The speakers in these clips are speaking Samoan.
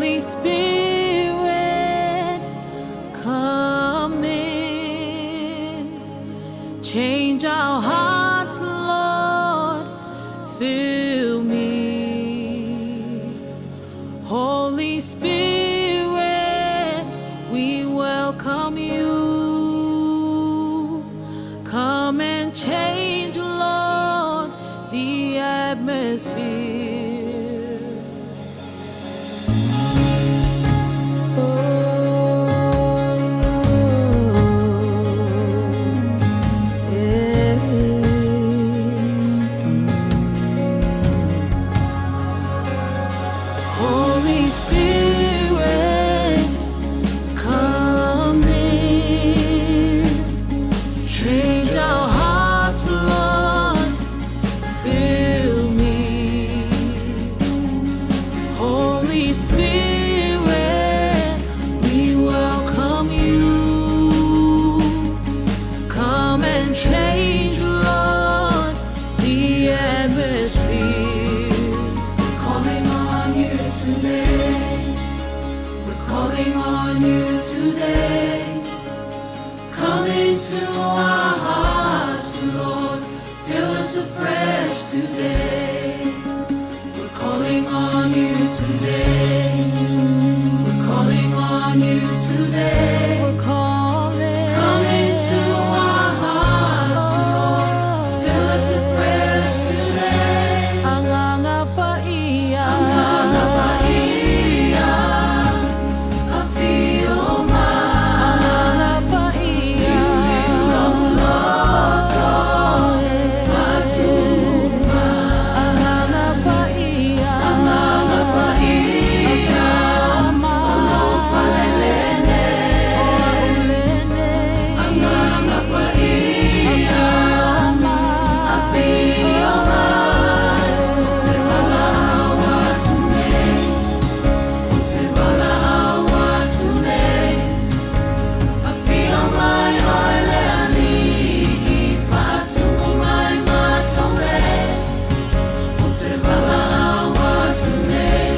Holy Spirit, come in. Change our hearts, Lord. Fill me. Holy Spirit, we welcome you. Come and change, Lord, the atmosphere. Oh, yeah. Holy Spirit, come in. Change our hearts, Lord. Fill me. Holy Spirit, we welcome you. Come and change, Lord, the atmosphere. Calling on you today. We're calling on you today. Come into our hearts, Lord. Fill us afresh today. We're calling on you today. We're calling on you today. We're calling. Come into our hearts, Lord. Fill us afresh today. Agaga Paia. Agaga Paia. Afio mai. Agaga Paia. Loto. Agaga Paia. Agaga Paia. Alofa lelene. Agaga Paia. Afio mai. O te valaau atu nei. O te valaau atu nei. Afio mai oe le Alii, faatumu mai matou nei. O te valaau atu nei.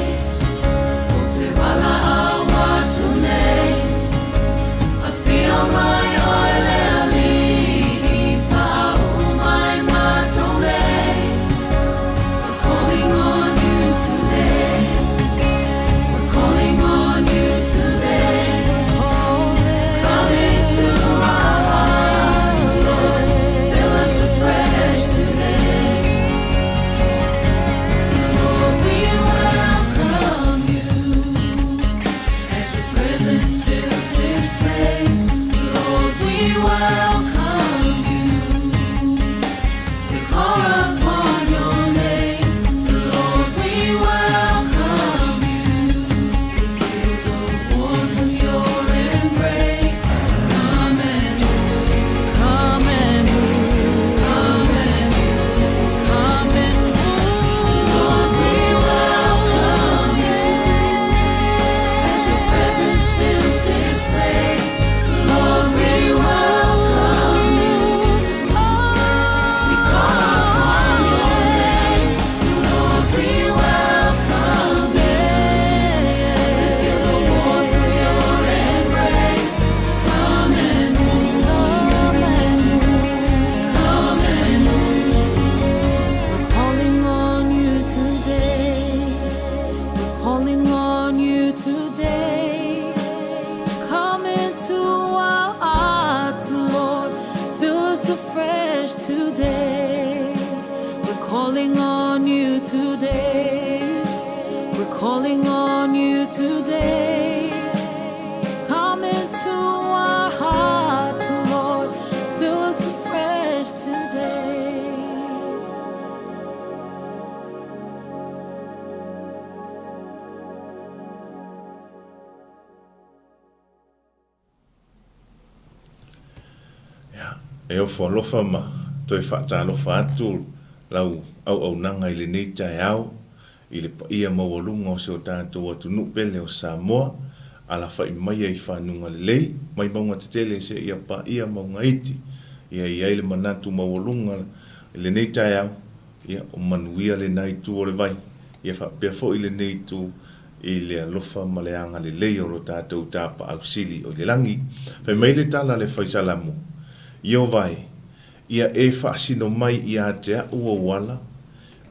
O te valaau atu nei. Afio mai oe le Alii, faauu mai matou nei. We're calling on you today. We're calling on you today. Come into our hearts, Lord. Fill us afresh today. Lord, we welcome you. As your presence fills this place, Lord, we welcome you. We call upon your name, Lord, we welcome you. We feel the warmth of your embrace. Come and move, come and move, come and move, come and move. Lord, we welcome you. As your presence fills this place, Lord, we welcome you. We call upon your name, Lord, we welcome you. We feel the warmth of your embrace. Come and move, come and move, come and move. We're calling on you today. We're calling on you today. Come into our hearts, Lord. Fill us afresh today. We're calling on you today. We're calling on you today. Come into our hearts, Lord. Fill us afresh today. Ia, e ofo alofa ma toe faatalofa atu lau auaunaga i lenei taeao i le paia maualuga o si o tatou atunuu pele o Samoa, alafa'i maia i fanuga lelei, mai mauga tetele seia paia mauga iti. Ia i ai le manatu maualuga i lenei taeao, ia, o manuia lena itu o le vai, ia faapea foi lenei itu. i le alofa ma le agalelei o lo tatou Tapaau Sili o i le lagi. Fai mai le tala a le Fai Salamo, Ieova e, ia e faasino mai ia te a'u ou ala,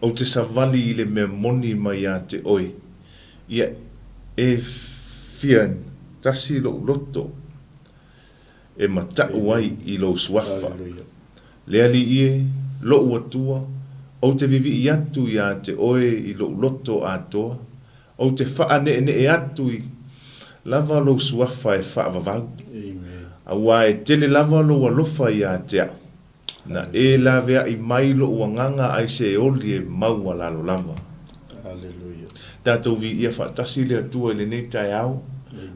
ou te savali i le mea moni mai ia te oe, ia e fia tasi lo'u loto e mata'u ai i lou suafa. Le Alii e, lo'u Atua, ou te vivii atu ia te oe i lo'u loto atoa, ou te faane'ene'e atu i lava lou suafa e faavavau, auā e tele lava lou alofa ia te a'u. Na e lavea'i mai lo'u agaga ai Seoli e maualalo lava. Tatou viia faatasi le Atua i lenei taeao,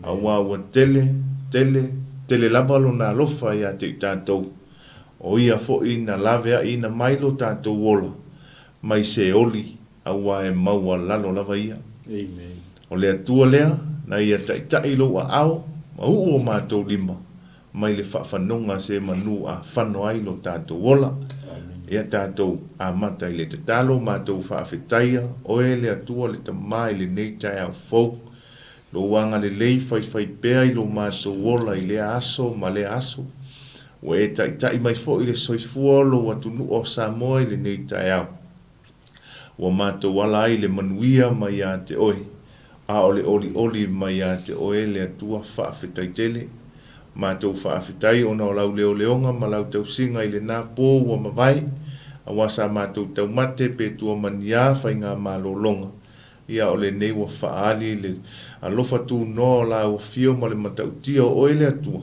auā ua tele, tele, tele lava Lona alofa ia te i tatou. O Ia foi na lavea'iina mai lo tatou ola mai Seoli, auā e maualalo lava Ia. O le Atua lea na Ia taita'i lou aao ma uu o matou lima mai le faafanoga se manu a fano ai lo tatou ola. Ia tatou amata i le tatalo matou faafetaia Oe le Atua le Tama i lenei taeao fou. Lou agalelei faifai pea i lo matou ola i lea aso ma lea aso. Ua e taitai mai foi le soifua o lou atunuu o Samoa i lenei taeao. Ua matou ala ai le manuia mai ia te Oe, a o le olioli mai ia te Oe le Atua faafetai tele. Matou faafetai ona o Lau leoleoga ma Lau tausiga i lena po ua mavae, aua sa matou taumate pe tua maniā faigamalologa, ia o lenei ua faaali le alofa tunoa o Lau Afio ma le matautia o Oe le Atua,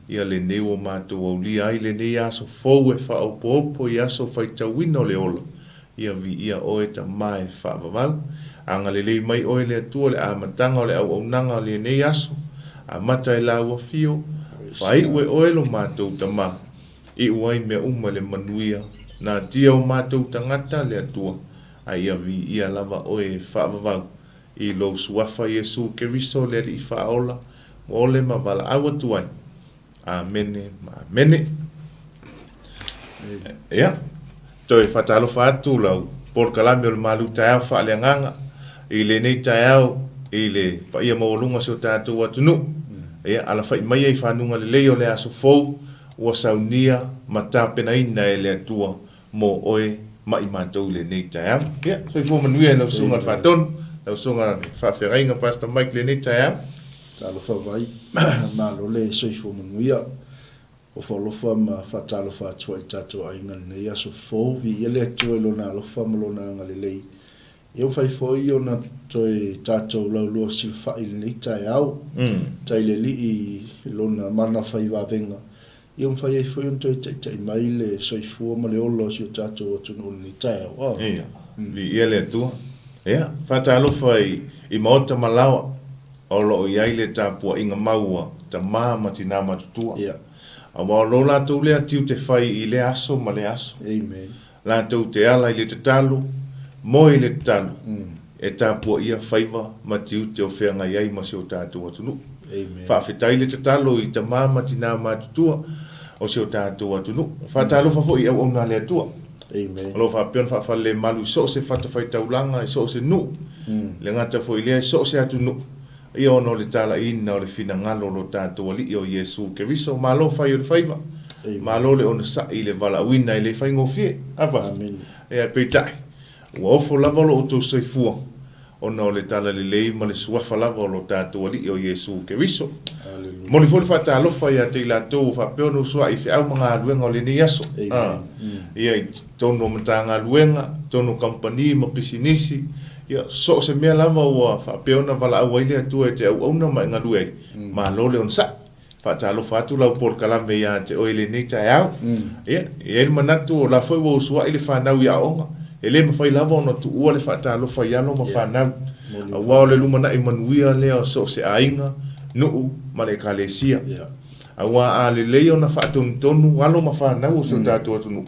ia lenei ua matou aulia ai lenei aso fou e faaopoopo i aso faitauina o le ola, ia viia Oe Tama e faavavau. Agalelei mai Oe le Atua le amataga o le auaunaga o lenei aso, amata e Lau Afio, faaiu e Oe lo matou Tama, iu ai mea uma i le manuia, natia o matou tagata le Atua, a ia viia lava Oe e faavavau i Lou Suafa Iesu Keriso le Alii Faaola ua ole ma valaau atu ai. Amene ma amene. Ia, toe faatalofa atu lau polokalame o le Malu Taeao Faaleagaga i lenei taeao i le paia maualuga o si o tatou atunuu. Ia, alafai maia i fanuga lelei o le aso fou ua saunia ma tapenaina e le Atua mo oe ma i matou i lenei taeao. Ia, soifua manuia i lau Susuga i le Faatonu, lau Susuga i le Faafeagaiga Pastor Mike i lenei taeao. Talofa vai, malo le soifua manuia. Ofo alofa ma faatalofa atu ai i le tatou aiga i lenei aso fou. Viia le Atua i Lona alofa ma Lona agalelei. Ia ua fai foi ona toe tatou laulua fesilafai i lenei taeao. Tai le Alii i Lona mana fai vavega. Ia ua mafai ai foi ona toe taitai mai le soifua ma le ola o si o tatou atunuu i lenei taeao. Ia, viia le Atua. Ia, faatalofa i maota ma laoa o lo o i ai le tapuaiga mau a tama ma tina matutua. Aua o lo latou lea tiute fai i lea aso ma lea aso. Amen. Latou te ala i le tatalo, moe i le tatalo, e tapuaia faiva ma tiute o feagai ai ma si o tatou atunuu. Amen. Faafetai le tatalo i tama ma tina matutua o si o tatou atunuu. Faatalofa foi i auauna a le Atua. Amen. O lo o faapea ona faafalelemalu i so o se fatafaitaulaga, i so o se nuu, le gata foi i lea i so o se atunuu, ia ona o le talaiina o le finagalo o lo tatou Alii o Iesu Keriso. Malo fai o le faiva, malo le onosai i le valaauina e le faigofie. A Pastor? Ia, peitai, ua ofo lava lo outou soifua ona o le talalelei ma le suafa lava o lo tatou Alii o Iesu Keriso. Momoli foi le faatalofa ia te i latou ua faapea ona usuai i feau ma galuega o lenei aso. A, ia i totonu o Matagaluega, totonu o kamupani ma pisinisi, ia so o se mea lava ua faapea ona valaau ai le Atua e te auauna ma e galue ai, malo le onosai. Faatalofa atu lau polokalame ia te oe i lenei taeao. Ia, e i ai le manatu o la foi ua usuai le fanau i aoga, e le mafai lava ona tuua le faatalofa i alo ma fanau, aua o le lumanai manuia lea o so o se aiga, nuu ma le Ekalesia. Aua a lelei ona faatonutonu alo ma fanau o si o tatou atunuu,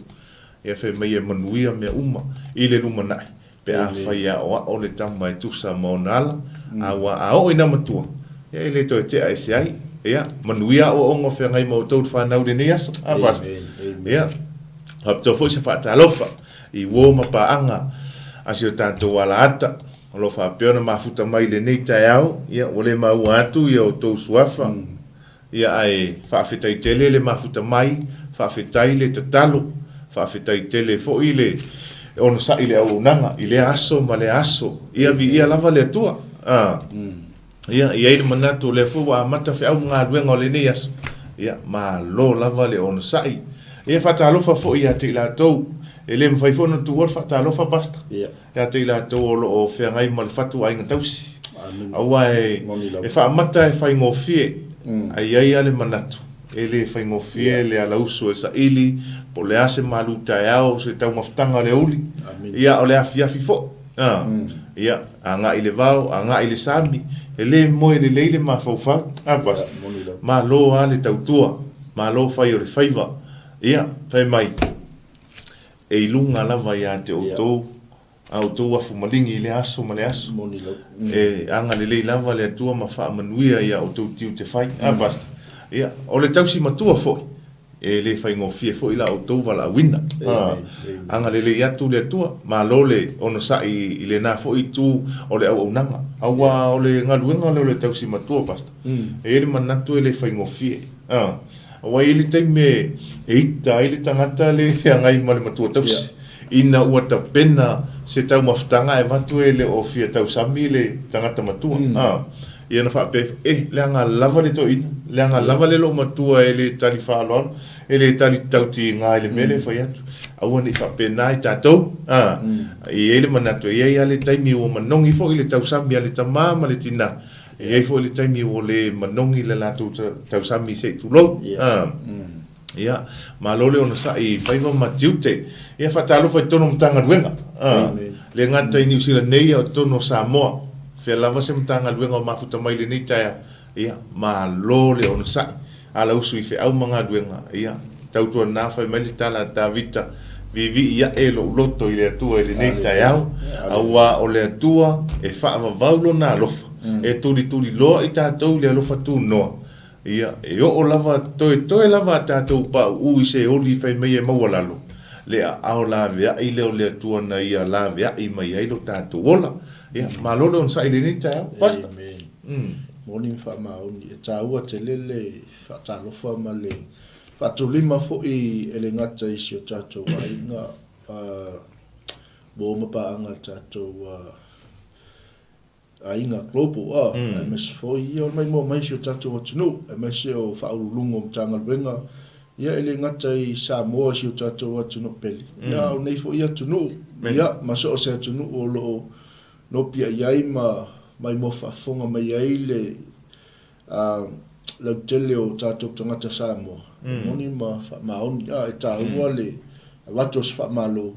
ia fai mai e manuia mea uma i le lumanai, pe afai e aoao le tama e tusa ma ona ala, aua a oo ina matua, ia e le toe tea ese ai. Ia, manuia aoaoga o feagai ma outou le fanau i lenei aso. A, Pastor? Ia, faapitoa foi se faatalofa i uo ma paaga a si o tatou alaata. O lo o faapea ona mafuta mai i lenei taeao, ia, ua le maua atu ia outou suafa, ia, ae faafetai tele le mafuta mai, faafetai le tatalo, faafetai tele foi le onosai i le auaunaga i lea aso ma lea aso. Ia, viia lava le Atua. A. Ia, e i ai le manatu o lea foi ua amata feau ma galuega o lenei aso. Ia, malo lava le onosai. Ia, faatalofa foi ia te i latou. E le mafai foi ona tuua le faatalofa, Pastor. Ia. Ia te i latou o lo o feagai ma le fatu aiga tausi. Amene. Aua e, Moni lava. e faamata e faigofie, ae i ai lava le manatu, e le faigofie Ia. le alausu e saili, po o le a se malu taeao, se taumafataga o le aoauli, Amene. ia, o le afiafi foi. A, ia, agai i le vao, agai i le sami, e le moe lelei le mafaufau. A, Ia, Pastor? moni lava. Malo lava le tautua, malo fai o le faiva. Ia, fai mai, e i luga lava ia te outou a outou afu maligi i lea aso ma lea aso. Moni lava. E agalelei lava le Atua ma faamanuia i a outou tiute fai. A, Pastor? Ia, o le tausi matua foi, e le faigofie foi la outou valaauina. A, agalelei atu le Atua, malo le onosai i lena foi itu o le auaunaga. Aua o le galuega lea o le tausi matua, Pastor, e i ai le manatu e le faigofie. A, aua e i ai le taimi e ita ai le tagata le feagai ma le matua tausi, ina ua tapena se taumafataga ae avatu e le o fia tausami le tagata matua. A, ia ona faapea ifo, e, leaga lava le toeaina, leaga lava le loomatua e le tali faaaloalo, e le tali tautiga i le mea lea e fai atu. Aua ne i faapena i tatou. A, e i ai le manatu, e i ai lava le taimi ua manogi foi le tausami a le tama ma le tina, E i ai foi le taimi ua le manogi le latou tausami se i tulou. A, ia, malo le onosai i faiva ma tiute. Ia, faatalofa i totonu o Matagaluega. A, le gata i Niu Sila nei a o totonu o Samoa. Fea lava se Matagaluega o mafuta mai lenei taeao. Ia, malo le onosai. Ala usu i feau ma galuega, ia, tautuana fai mai le tala a Tavita, Viivii ae lou loto i le Atua i lenei taeao, auā o le Atua e faavavau Lona alofa, e tulituliloa i tatou i le alofa tunoa. Ia, e oo lava, toetoe lava a tatou pauu i se oli fai mai e maualalo, le aao laveai lea o le Atua na Ia laveai mai ai lo tatou ola. Ia, malo le onosai i lenei taeao. Pastor. Amen. Moni ma faamaoni. E taua tele le faatalofa ma le faatulima foi e le gata i si o tatou aiga, uo ma paaga a le tatou aiga global, aemaise foi ia o le maimoa mai si o tatou atunuu, aemaise o Faauluuluga o Matagaluega, ia e le gata i Samoa si o tatou atunuu pele, ia a o nei foi atunuu, ia ma so o se atunuu o lo o nopiai ai ma maimoa faafofoga mai ai le lautele o tatou tagata Samoa, e moni ma faamaoni. A, e taua le avatu o se faamalo,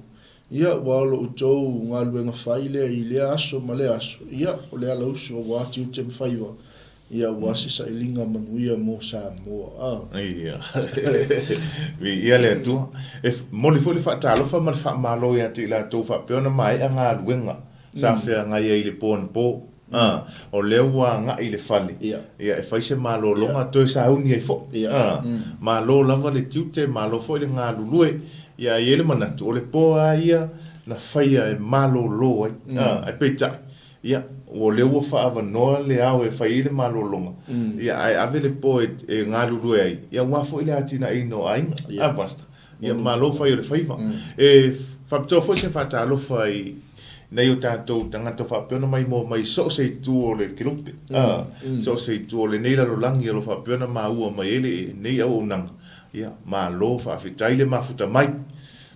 ia, aua o lo outou galuega fai lea i lea aso ma lea aso, ia, o le ala usu aua tiute ma faiva, ia, aua se sailiga manuia mo Samoa. A. Ia. Viia le Atua. E momoli foi le faatalofa ma le faamalo ia te i latou faapea ona maea galuega sa feagai ai i le po anapo. A, o lea ua agai i le fale, Ia. ia, e fai se malologa toe sauni ai foi. Ia. A, malo lava le tiute, malo foi le galulue. Ia, e i ai le manatu, o le po lava ia na faia e malolo ai. A, ae peitai, ia, o lea ua faaavanoa le ao e fai ai le malologa, ia, ae ave le po e galulue ai, ia, aua foi le atinaeina o aiga. Ia. A, Pastor? Ia, malo fai o le faiva. E faapitoa foi se faatalofa i nai o tatou tagata faapea ona maimoa mai i so o se itu o le kelupe, a, so o se itu o lenei lalolagi o lo o faapea ona maua mai ai lenei auaunaga. Ia, malo faafetai le mafuta mai.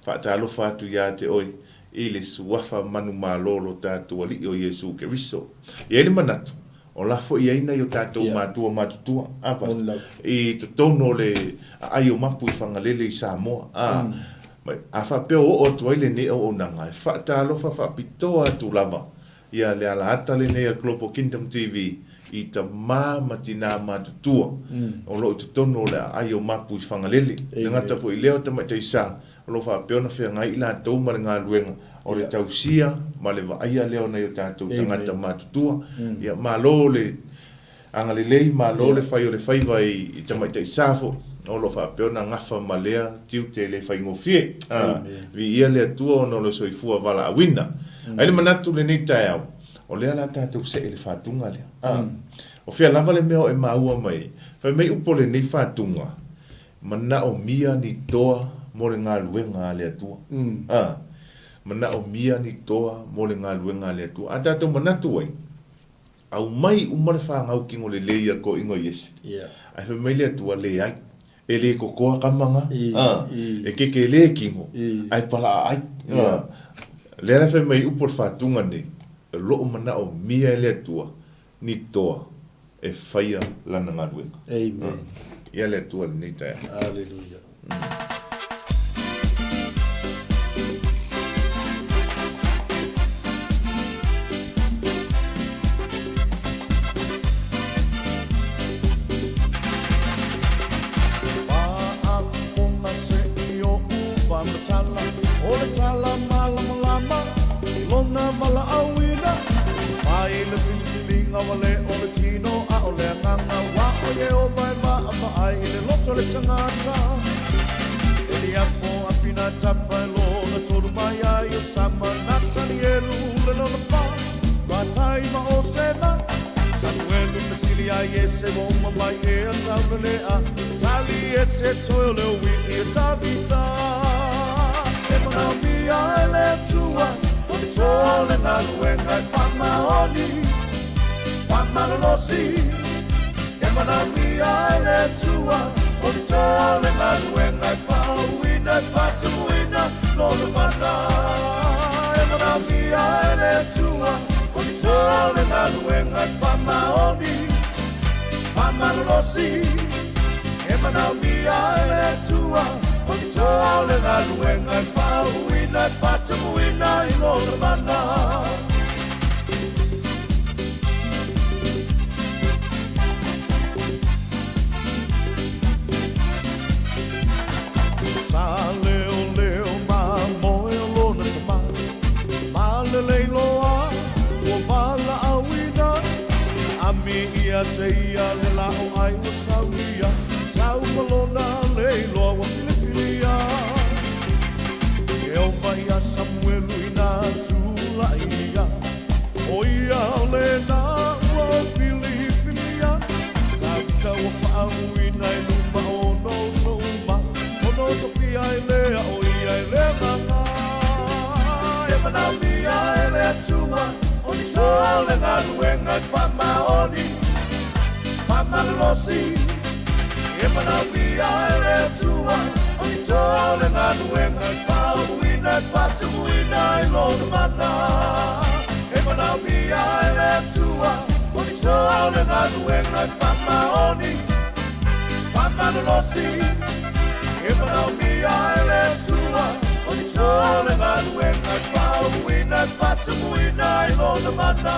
Faatalofa atu ia te oe i le suafa manumalo o lo tatou Alii o Iesu Keriso. E i ai le manatu, o la foi e i ai nai o tatou matua matutua, a Pastor, i totonu o le aai o mapu i Fagalele i Samoa, a, a faapea o oo atu ai lenei auaunaga, e faatalofa faapitoa atu lava ia le alaata lenei a Global Kingdom TV i tama ma tinā matutua o lo o i totonu o le aai o mapu i Fagalele. E le gata foi i lea o tamaitai sa, O lo o faapea ona feagai i latou ma le galuega o le tausia ma le vaaia lea o nai o tatou tagata matutua. Ia, malo le agalelei, malo le fai o le faiva i tamaitai sa foi o lo o faapea ona gafa ma lea tiute e le faigofie. Viia le Atua ona o le soifua valaauina. Ai le manatu i lenei taeao, O lea la tatou se'e i le fatuga lea. A. O fea lava le mea o e maua mai ai? Fai mai upu o lenei fatuga, Manaomia ni toa mo le galuega a le Atua. A. Manaomia ni toa mo le galuega a le Atua. A tatou manatu ai, aumai uma le fanau kino lelei a toeaiina o Iese. Ae fai mai le Atua, Leai, e le totoa tama na, a, e tetele kino, ae palaa ai. A. Lea la e fai mai upu o le fatuga nei, o lo o manaomia e le Atua ni toa e faia Lana galuega. Amen. Ia le Atua i lenei taeao. Aleluia. O le tala malamalama i lona valaauina, mai le filifiliga wale o le tino a o le agaga, ua o Ieova e vaavaai i le loto o le tagata. E liapo a Pinatapa e lona tolu mai ai o Sama, Natanielu le lona fa, Matai ma o Sema, Samuelu fesili ai Iese ua uma mai ea taulalea, tali Iese toe o le ui'i e Tavita. E manaomia e le Atua o le toa o le galuega e faamaoni, faamalolosi. E manaomia e le Atua o le toa o le galuega e faauuina e faatumuina lona mana. E manaomia e le Atua o le toa o le galuega e faamaoni, faamalolosi. E manaomia e le Atua o le toa o le galuega e faauuina e faatumuina i lona mana. Sa leoleo ma moe o lona tama, ma lelei loa ua valaauina, ami ia te ia le lao ai ua saunia, sau ma lona leiloa ua filifilia. Ieova ia Samuelu ina tulai ia, o ia o lena ua filifilia. Tavita ua faauuina i luma o ona uso uma, ona osofia ai lea o ia e le agaga. E manaomia e le Atua o ni toa o le galuega e faamaoni, faamalolosi. E manaomia e le Atua o ni toa o le galuega e faauuina e faatumuina i lona mana. E manaomia e le Atua o ni toa o le galuega e faamaoni, faamalolosi. E manaomia e le Atua o ni toa o le galuega e faauuina e faatumuina i lona mana.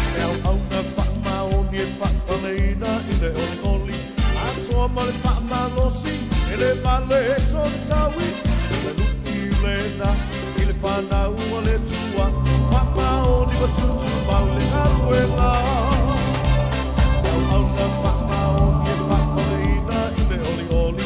Se auauna faamaoni e faapaleina i le olioli, atoa ma le faamalosi, e le vale sona taui, o le lu'i lena i le fanau a le Atua, faamaoni ma tuutumau i le galuega. Se auauna faamaoni e faapaleina i le olioli,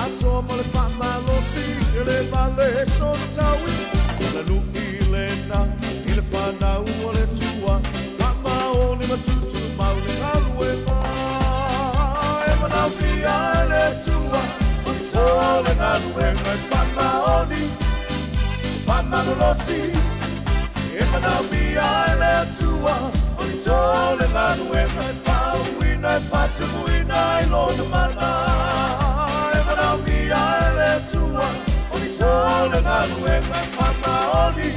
atoa ma le faamalosi, e le vale sona taui, o le lu'i lena i le fanau a le Atua, faamaoni ma tuutumau i le galuega. E manaomia e le Atua o ni toa o le galuega e faamaoni, faamalolosi. E manaomia e le Atua o ni toa o le galuega e faauuina e faatumuina i lona mana. E manaomia e le Atua o ni toa o le galuega e faamaoni,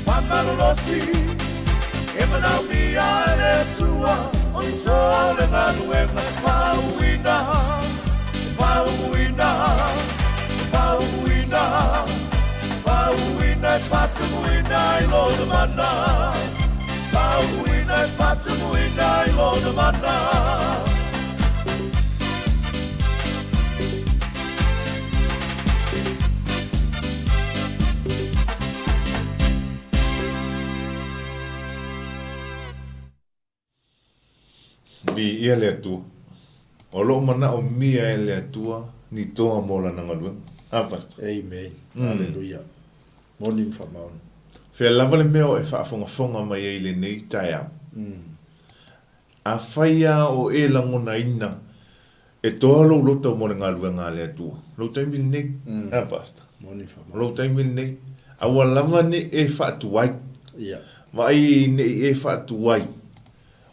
faamalolosi. E manaomia e le Atua o ni toa o le galuega e faauuina, faauuina, faauuina, faauuina e faatumuina i lona mana. Faauuina e faatumuina i lona mana. Viia le Atua. O lo o manaʻomia e le Atua ni toa mo lana galuega. A Pastor. Amen. Hallelujah. Moni ma faamaoni. Fea lava le mea o e faafogafoga mai ai i lenei taeao. Afai lava o e lagonaina e toa lou loto mo le galuega a le Atua, lou taimi lenei. A Pastor. Moni O faamaoni. lou taimi lenei. Aua lava ne i e faatuai. Ia. Vaai ne i e faatuai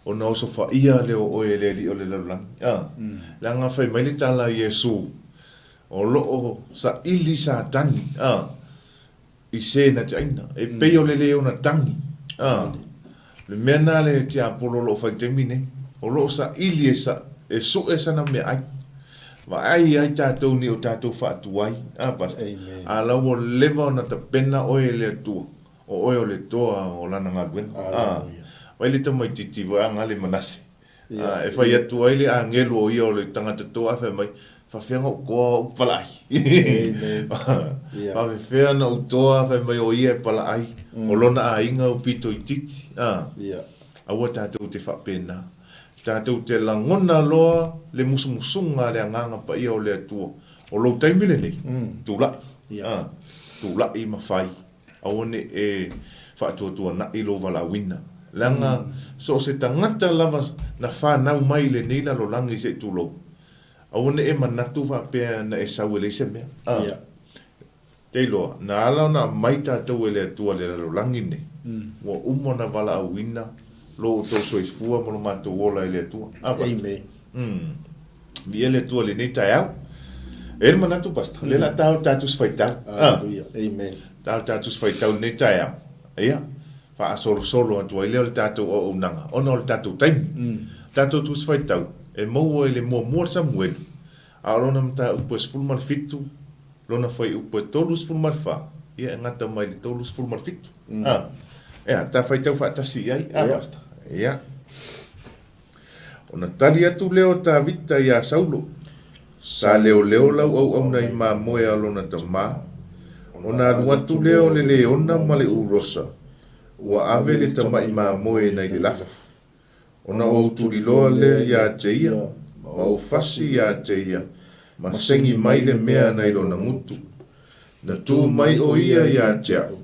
ona osofaia lea o oe e le Alii o le lalolagi. A, leaga fai mai le tala a Iesu, o lo o saili Satani, a, i se na te aina, e pei o le le ona tagi. A, le mea na le tiapolo o lo o fai i le taimi nei, o lo o saili e sa, e sue sana meaai. Vaai ai tatou nei o tatou faatuai, a, Pastor, a la ua leva ona tapena oe e le Atua. O oe o le toa o lana galuega. A, vai le tamaitiiti vaega le Manase. A, e fai atu ai le agelu o ia o le tagata toa ae fai mai, Faafefea ona ou toa o au palaai? Faafefea ona ou toa fai mai o ia e palaai, o lona aiga ua pito itiiti. A, aua tatou te faapena. Tatou te lagona loa le musumusuga a le Agaga Paia o le Atua. O lou taimi lenei, tulai. A, tulai ma fai. Aua ne i e faatuatuana'i lou valaauina, leaga so o se tagata lava na fanau mai i lenei lalolagi se i tulou, aua ne i e manatu faapea na e sau e leai se mea. A, te iloa, na ala ona aumai tatou e le Atua i le lalolagi lenei, ua uma ona valaauina lo outou soifua ma lo matou ola e le Atua. A, Pastor? Umm. Viia le Atua i lenei taeao. E i ai le manatu, Pastor, lea o le a ta o le ta Tusi Faitau. Hallelujah. Amen. Ta o le ta Tusi Faitau i lenei taeao. Ia, faasolosolo atu ai lea o le tatou auaunaga, ona o le tatou taimi. O le tatou Tusi Faitau, e maua i le muamua o le Samuelu, a o lona mataupu e 17, lona fuaiupu e 34, ia e gata mai i le 37. A, ea, ta faitau faatasi i ai, a, Pastor? Ia. Ona tali atu lea o Tavita iā Saulo, Sa leoleo lau auauna i mamoe a lona tamā, ona alu atu lea o le leona ma le urosa, ua ave le tamaʻi mamoe nai le lafu. Ona ou tuliloa lea iā te ia, ma ou fasi iā te ia, ma segi mai le mea nai lona gutu. Na tu mai ʻo ia iā te aʻu,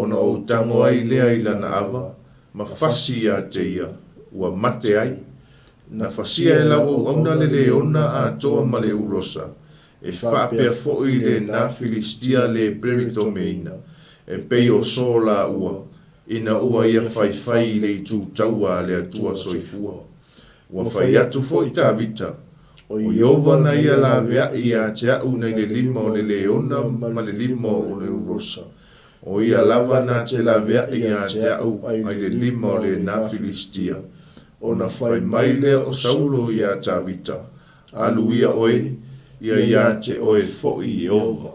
ona ou tago ai lea i lana ava, ma fasi iā te ia, ua mate ai. Na fasia e lau auauna le leona atoa ma le urosa, e faapea foʻi lenā Filistia le Peritomeina, e pei o so lāua, ina ua ia faifai i le itu taua a le Atua soifua. Ua fai atu foʻi Tavita, O Ieova na ia laveaʻi iā te aʻu nai le lima o le leona ma le lima o le urosa. O ia lava na te laveaʻi iā te aʻu ai le lima o lenā Filistia. Ona fai mai lea o Saulo iā Tavita, Alu ia oe, ia iā te oe foʻi Ieova.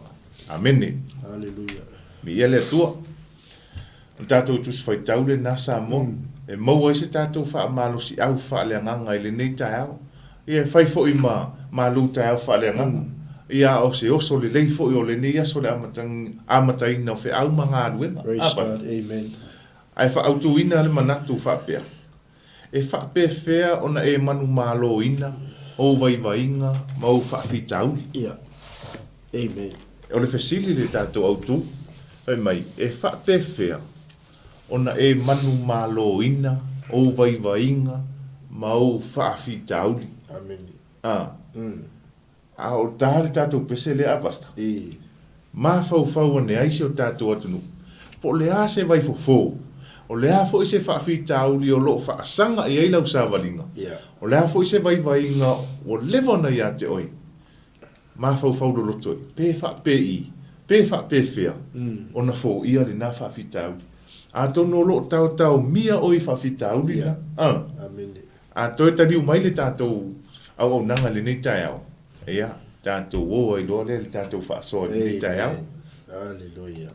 Amene. Haleluia. Viia le Atua. O le tatou Tusi Faitau lenā Samoa, e maua ai se tatou faamalosiau faaleagaga i lenei taeao. Ia e fai foi ma malu taeao faaleagaga. Ia a o se oso lelei foi o lenei aso le amataina o feau ma galuega. Praise God. Amen. Ae faaautuina le manatu faapea, e faapefea ona e manumaloina ou vaivaiga ma ou faafitauli? Ia. Amen. O le fesili le tatou autu, fai mai, e faapefea ona e manumaloina ou vaivaiga ma ou faafitauli? Amene. A. A o ta le tatou pese lea a Pastor? E. Mafaufau ane ai si o tatou atunuu, po o le a se vaifofo, o le a foi se faafitauli o lo o faasaga i ai lau savaliga, o le a foi se vaivaiga ua leva ona ia te oe. Mafaufau loloto ai, pe faapei, pe faapefea ona foia lena faafitauli. Atonu o lo o taotaomia oe i faafitauli na, a. A toe taliu mai le tatou auaunaga i lenei taeao, ia, tatou o ai loa lea i le tatou faasoa i lenei taeao. Amen. Haleluia.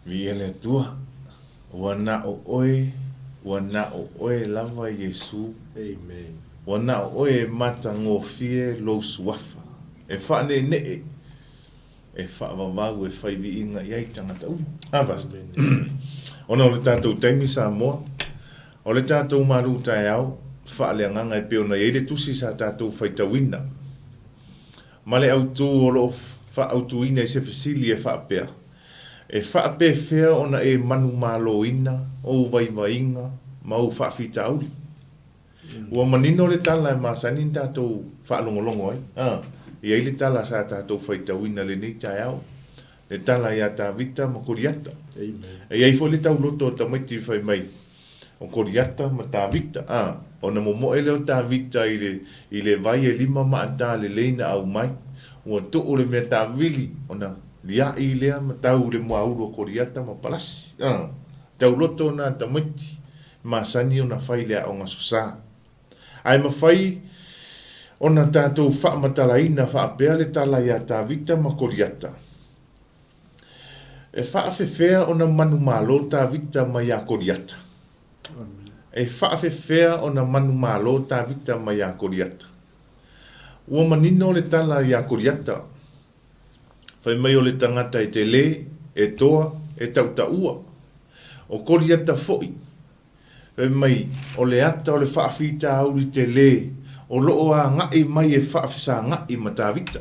Viia le Atua, ua na o oe, ua na o oe lava Iesu. Amen. Ua na o oe e matagofie lou suafa, e faaneenee, e faavavau e fai viiga i ai tagata uma. A Pastor. Ona o le tatou taimi Samoa, o le tatou malu taeao faaleagaga e pei ona i ai le tusi sa tatou faitauina. Ma le autu o lo o faaautuina i se fesili e faapea, E faapefea ona e manumaloina ou vaivaiga ma ou faafitauli? Ua manino le tala e masani ona tatou faalogologo ai. A, e i ai le tala sa tatou faitauina i lenei taeao, le tala ia Tavita ma Koliata. E i ai foi le tauloto o tamaiti fai mai, o Koliata ma Tavita. A, ona momoe lea o Tavita i le, i le vai e lima maata lelei na aumai. Ua tuu le mea taavili ona lia'i lea ma tau i le muaulu o Koliata ma palasi. A, tauloto na tamaiti masani ona fai le aoga sosa. Ae mafai ona tatou faamatalaina faapea le tala iā Tavita ma Koliata. E faafefea ona manumalo Tavita mai iā Koliata? E faafefea ona manumalo Tavita mai iā Koliata? Ua manino le tala iā Koliata, fai mai o le tagata e telē, e toa, e tautaua. O Koliata foi, fai mai o le ata o le faafitauli telē o lo o agaʻi mai e faafesagaʻi ma Tavita.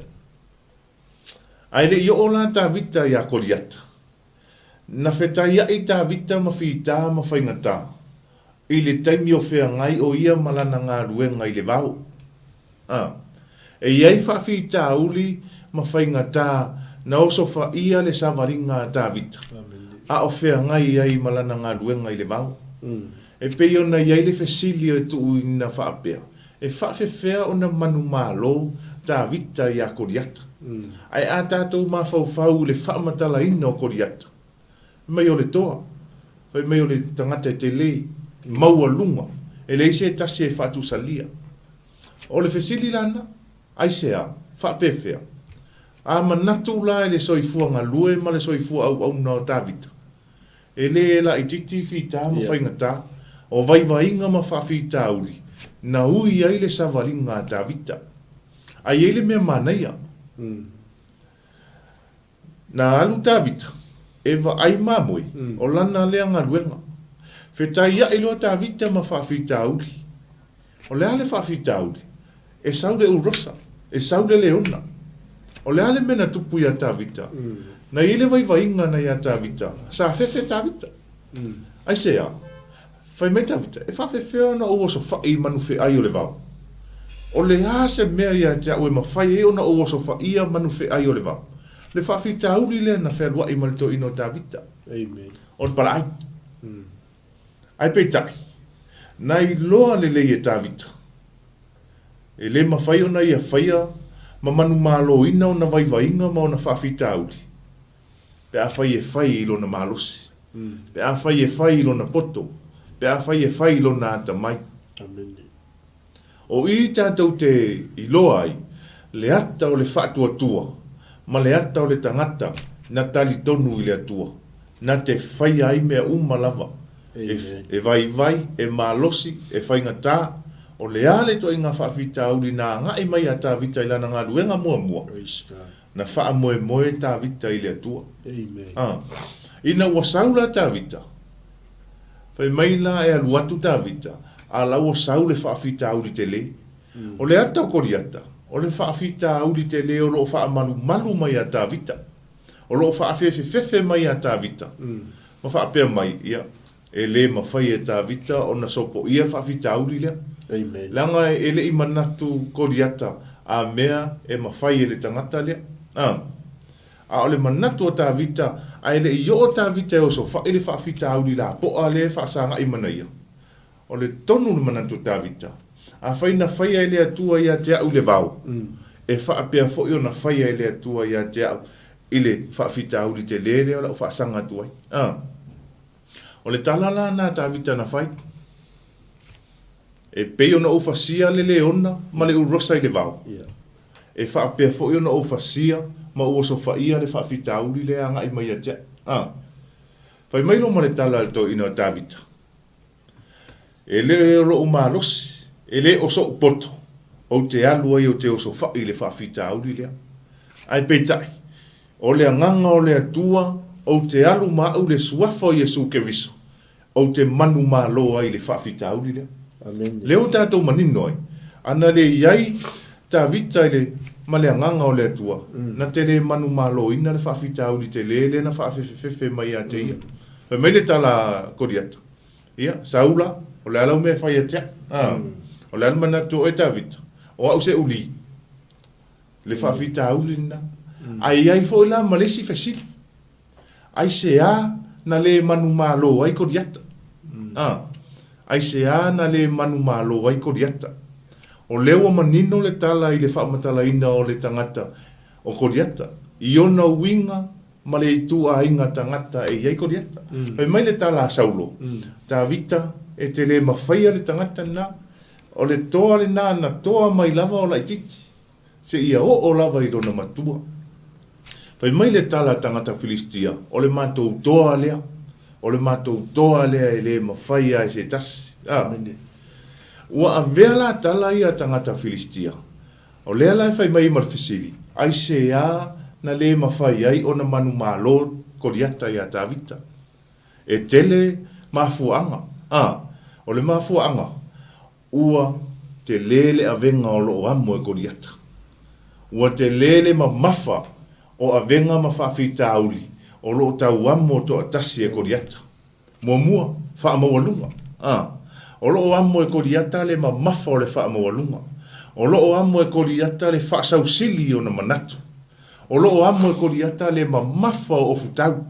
Ae le i oo la Tavita iā Koliata. Na fetaiaʻi Tavita ma fitā ma faigatā, i le taimi o feagai o ia ma lana galuega i le vao. A. E i ai faafitauli ma faigatā na osofaia le savaliga a Tavita, a o feagai ai ma lana galuega i le vao. E pei ona i ai le fesili e tuuina faapea, E faafefea ona manumalo Tavita iā Koliata? Ae a tatou mafaufau i le faamatalaina o Koliata, fai mai o le toa, fai mai o le tagata e telē, maualuga, e leai se tasi e faatusalia. O le fesili lana, aisea? Faapefea? A manatu la i le soifua galue ma le soifua auauna o Tavita, E le laitiiti fita ma faigata, o vaivaiga ma faafitauli na ui ai le savaliga a Tavita. A i ai le mea manaia, na alu Tavita e vaai mamoe o lana lea galuega. Fetaiai loa Tavita ma faafitauli. O le a le faafitauli? E sau le urosa, e sau le leona. O le a le mea na tupu iā Tavita? Na i ai le vaivaiga na iā Tavita, sa fefe Tavita. Aisea? Fai mai Tavita, E faafefea ona ou osofaʻi i manu feʻai o le vao? O le a se mea ia te aʻu e mafai ai ona ou osofaia manu feʻai o le vao? Le faafitauli lea na fealuaʻi ma le toeaina o Tavita. O le palaai. Ae peitai, na iloa lelei e Tavita, e le mafai ona ia faia ma manumaloina ona vaivaiga ma ona faafitauli, pe afai e fai i lona malosi, pe afai e fai i lona poto, pe afai e fai i lona atamai. O i tatou te iloa ai le ata o le faatuatua ma le ata o le tagata na talitonu i le Atua, na te faia ai mea uma lava, e vaivai, e malosi, e faigata, o le a le ituaiga faafitauli na agai mai a Tavita i lana galuega muamua, na faamoemoe Tavita i le Atua. A. Ina ua sau la Tavita, Fai mai la e alu atu Tavita, a la ua sau le faafitauli telē. O le ata o Koliata, o le faafitauli telē o lo o faamalumalu mai iā Tavita, o lo o faafefefefe mai iā Tavita, ma faapea mai, ia, e le mafai e Tavita ona sopoia le faafitauli lea. Leaga e le i manatu Koliata a mea e mafai e le tagata lea. A. A o le manatu o Tavita, a e le i oo Tavita e osofaʻi le faafitauli lapoa lea e faasagaʻi manaia. O le tonu le manatu o Tavita, afai na faia e le Atua ia te aʻu i le vao, e faapea foi ona faia e le Atua ia te aʻu i le faafitauli telē lea o le a ou faasaga atu ai. A. O le tala la na a Tavita na fai, E pei ona ou fasia le leona ma le urosa i le vao, e faapea foi ona ou fasia ma ou osofaia le faafitauli lea e agai mai ia te au. A. Fai mai loa ma le tala a le toeaina o Tavita, E le o lou malosi, e le o so'u poto, ou te alu ai ou te osofai i le faafitauli lea. Ae peitai, o le Agaga o le Atua, ou te alu ma a'u le Suafa o Iesu Keriso, ou te manumalo ai i le faafitauli lea. Lea ua tatou manino ai, ana le i ai Tavita i le ma le Agaga o le Atua, na te le manumaloina le faafitauli tele lea na faafefefefe mai ia te ia. Fai mai le tala a Koliata, Ia, Saula, o le a lau mea e fai ia te a'u? O le a le manatu o oe Tavita, o a'u se uli? Le faafitauli lena. Ae i ai foi la ma le isi fesili, Aisea na le manumalo ai Koliata? Aisea na le manumalo ai Koliata? O lea ua manino le tala i le faamatalaina o le tagata o Koliata, i ona uiga ma le ituaiga tagata e i ai Koliata. Fai mai le tala a Saulo, Tavita, e te le mafaia le tagata lena, o le toa lena na toa mai lava o laitiiti, seia oo lava i lona matua. Fai mai le tala a tagata Filistia, O le matou toa lea, o le matou toa lea e le mafaia e se tasi. A. Ua avea la tala ia a tagata Filistia, O lea la e fai mai ai ma le fesili, Aisea na le mafai ai ona manumalo Koliata iā Tavita? E tele mafuaaga. A, o le mafuaaga, ua tele le avega o loo amo e Koliata. Ua tele le mamafa o avega ma faafitauli o loo tau amo toatasi e Koliata. Muamua, faamaualuga. A, o loo amo e Koliata le mamafa o le faamaualuga. O loo amo e Koliata le faasausili i ona manatu. O loo amo e Koliata le mamafa o ofutau,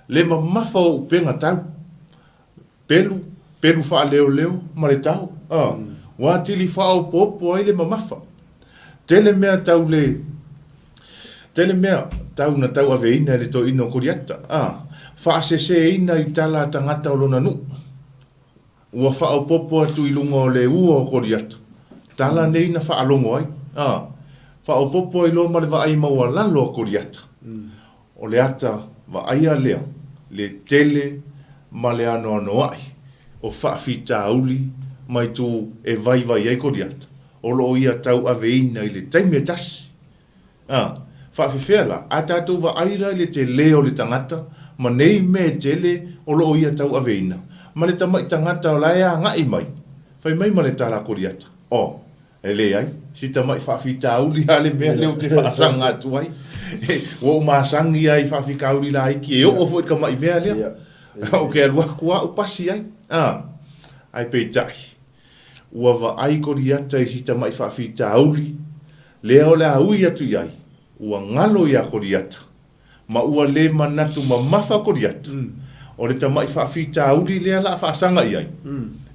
le mamafa o upega tau. Pelu, pelu faaleoleo ma le tao. A, ua atili faaopoopo ai le mamafa. Tele mea tau le, tele mea tau na tauaveina e le toeaina o Koliata. A, faaseseina i tala a tagata o lona nuu. Ua faaopoopo atu i luga o le ua o Koliata, tala nei na faalogo ai. A, faaopoopo ai loa ma le vaai maualalo a Koliata. O le ata vaaia lea le tele ma le anoanoaʻi o faafitauli ma itu e vaivai ai Koliata, o lo o ia tauaveina i le taimi e tasi. A faafefea la, a tatou vaai la i le tele o le tagata ma nei mea e tele o lo o ia tauaveina, ma le tamai tagata o la e agai mai, fai mai ma le tala a Koliata, Oh, E leai, si tamai faafitauli lava le mea lea ou te faasaga atu ai. Ua ou masani lava i faafitauli laiti, e oo foi i le tamai mea lea. Ou te alu atu lava ou pasi ai. Ae peitai, ua vaai Koliata i si tamai faafitauli lea o le a ui atu i ai, ua galo iā Koliata, ma ua le manatu mamafa Koliata, o le tamai faafitauli lea la a faasaga i ai,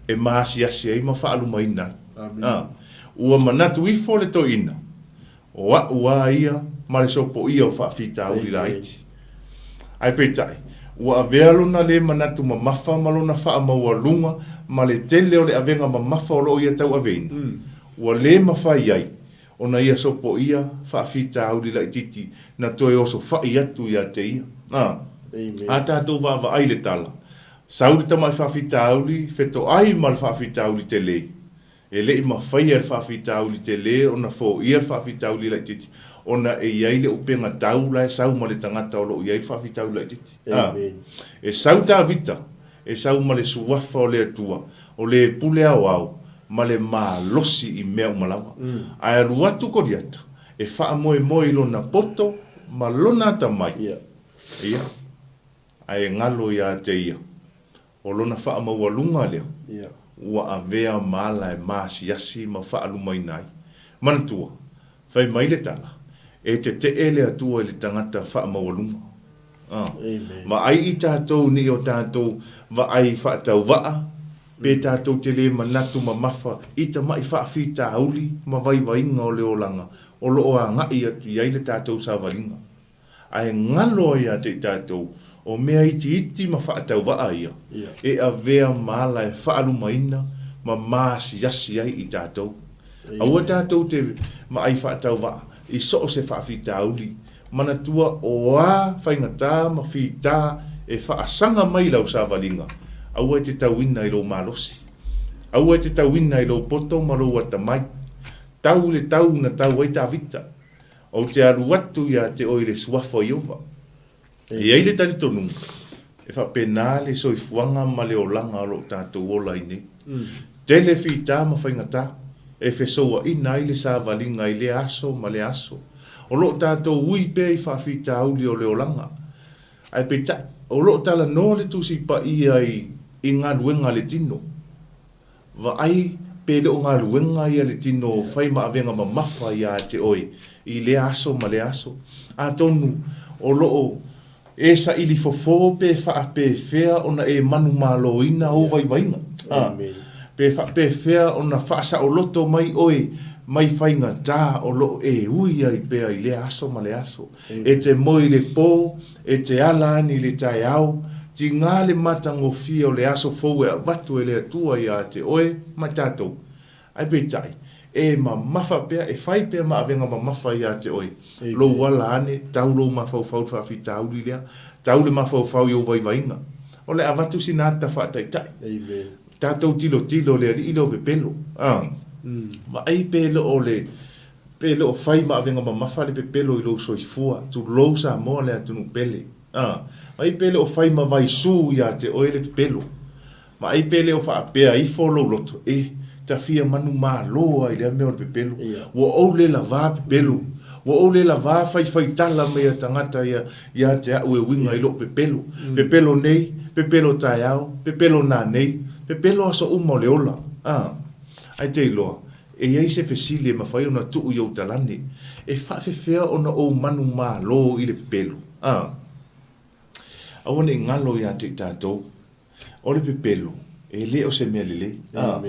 e maasiasi ai ma faalumaina ai. A, ua manatu ifo le toeaina, o a'u a ia ma le sopoia o faafitauli laiti. Ae peitai, ua avea lona le manatu mamafa ma lona faamaualuga ma le tele o le avega mamafa o lo o ia tauaveina, ua le mafai ai ona ia sopoia faafitauli laitiiti na toe osofai atu ia te ia. A, a tatou vaavaai i le tala, sau le tamai faafitauli fetoai ma le faafitauli tele. E le i mafaia e le faafitauli tele ona foia le faafitauli laitiiti ona e i ai le upega tau la e sau ma le tagata o lo o i ai le faafitauli laitiiti. A, e sau Tavita, e sau ma le suafa o le Atua, o le pule aoao ma le malosi i mea uma lava. Ae alu atu Koliata e faamoemoe i lona poto ma lona atamai, ia, ae galo ia te ia, o lona faamaualuga lea ua avea ma ala e maasiasi ma faalumaina ai. Manatua, fai mai le tala, e tetee le Atua i le tagata faamaualuga. Vaai i tatou nei o tatou vaai faatauvaa, pe tatou te le manatu mamafa i tamai faafitauli ma vaivaiga o le olaga o lo o agai atu i ai le tatou savaliga. Ae galo ai ia te i tatou, o mea itiiti ma faatauvaa ia, e avea ma ala e faalumaina ma maasiasi ai i tatou. Aua tatou te vaai faatauvaa i so o se faafitauli. Manatua o a faigata ma fita E faasaga mai lau savaliga, aua e te tauina i lou malosi. Aua e te tauina i lou poto ma lou atamai. Tau i le tau na tau ai Tavita. Ou te alu atu ia te oe i le Suafa o Ieova. E i ai le talitonuga, e faapena le soifuaga ma le olaga o lo o tatou ola ai nei. Tele fita ma faigata e fesouaina ai le savaliga i lea aso ma lea aso. O lo o tatou ui pea i faafitauli o le olaga. Ae peitai, o lo o talanoa le Tusi Paia i galuega a le tino. Vaai pe le o galuega ia le tino fai ma avega mamafa ia te oe i lea aso ma lea aso. Atonu o lo o e saili fofo pe faapefea ona e manumaloina ou vaivaiga, a pe faapefea ona faasaoloto mai oe mai faigata o lo o e ui ai pea i lea aso ma lea aso. E te moe i le po, e te ala ane i le taeao, tiga le matagofie o le aso fou e avatu e le Atua ia te oe ma tatou. Ae peitai, e mamafa pea, e fai pea ma avega mamafa ia te oe, lou ala ane, tau lou mafaufau i le faafitauli lea, tau le mafaufau i ou vaivaiga. O le avatu sina ata faataitai. Tatou tilotilo i le alii lea o pepelo. Vaai pe le o le Pe le o fai ma avega mamafa le pepelo i lou soifua, tulou Samoa le atunuu pele. A, vaai pe le o fai ma vaisu ia te oe le pepelo. Vaai pe le o faapea ifo lou loto, e, ta fia manumalo a i lea mea o le pepelo. Ua ou le lavā pepelo. Ua ou le lavā faifaitala mai a tagata ia, ia te a'u e uiga i lo'u pepelo. Pepelo nei, pepelo taeao, pepelo nanei, pepelo aso uma o le ola. A, ae te iloa, E i ai se fesili e mafai ona tuu i ou talane, e faafefea ona ou manumalo i le pepelo? A. Aua ne i galo ia te i tatou, o le pepelo, e le o se mea lelei. A.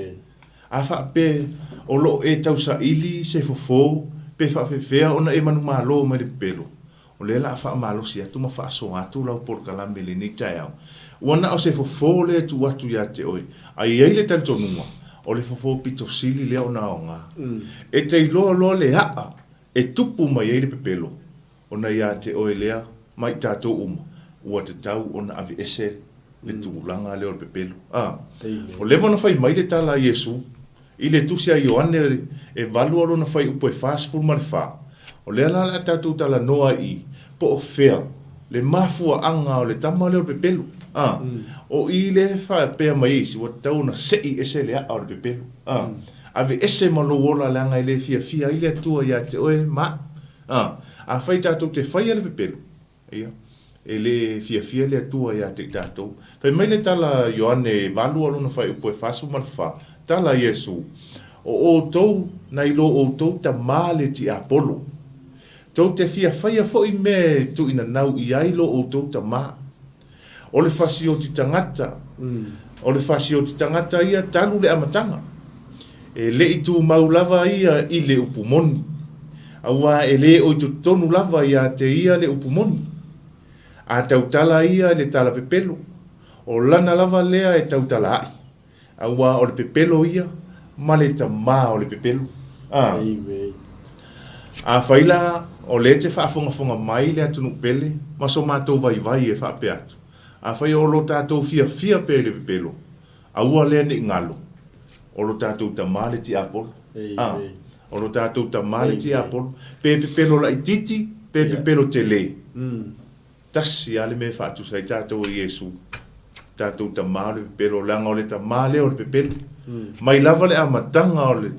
A faapea o lo o e tausaili se fofo pe faafefea ona e manumalo mai le pepelo, O lea la a faamalosi atu ma faasoa atu lau polokalame i lenei taeao. Ua na o se fofo lea e tuu atu ia te oe, a i ai le talitonuga, o le fofo pito sili lea ona aoga. E te iloa loa le a'a e tupu mai ai le pepelo, ona ia te oe lea ma i tatou uma, ua tatau ona aveese le tulaga lea o le pepelo. A, ua leva ona fai mai le tala a Iesu i le tusi a Ioane e 8 a lona fuaiupu e 44, o lea la o le a tatou talanoa i i po o fea le mafuaaga o le tama lea o le pepelo. A, o i lea e faapea mai ai isi, ua tatau ona sei ese le a'a o le pepelo. A, aveese ma lou ola leaga e le fiafia ai le Atua ia te oe ma a'u. A, afai tatou te faia le pepelo, Ia, e le fiafia le Atua ia te i tatou. Fai mai le tala a Ioane e 8 a lona fuaiupu e 44, tala a Iesu, O outou na i lo outou tamā le tiapolo. Tou te fia faia foi mea e tuuinanau i ai lo outou tamā. O le fasioti tagata, o le fasioti tagata ia talu le amataga. E le i tumau lava ia i le upu moni, auā e le o i totonu lava ia te ia le upu moni. A tautala ia i le tala pepelo, o lana lava lea e tautala a'i, auā o le pepelo ia ma le tamā o le pepelo. A. Afai la o lea e te faafogafoga mai le atunuu pele ma so matou vaivai e faapea atu, afai o lo tatou fiafia pea i le pepelo, Aua lea ne i galo, o lo tatou Tama le tiapolo. A, o lo tatou Tama le tiapolo. Pe pepelo laitiiti, pe pepelo tele. Tasi lava le mea e faatusa ai tatou e Iesu, tatou Tama o le pepelo, leaga o le Tama lea o le pepelo. Mai lava le amataga o le,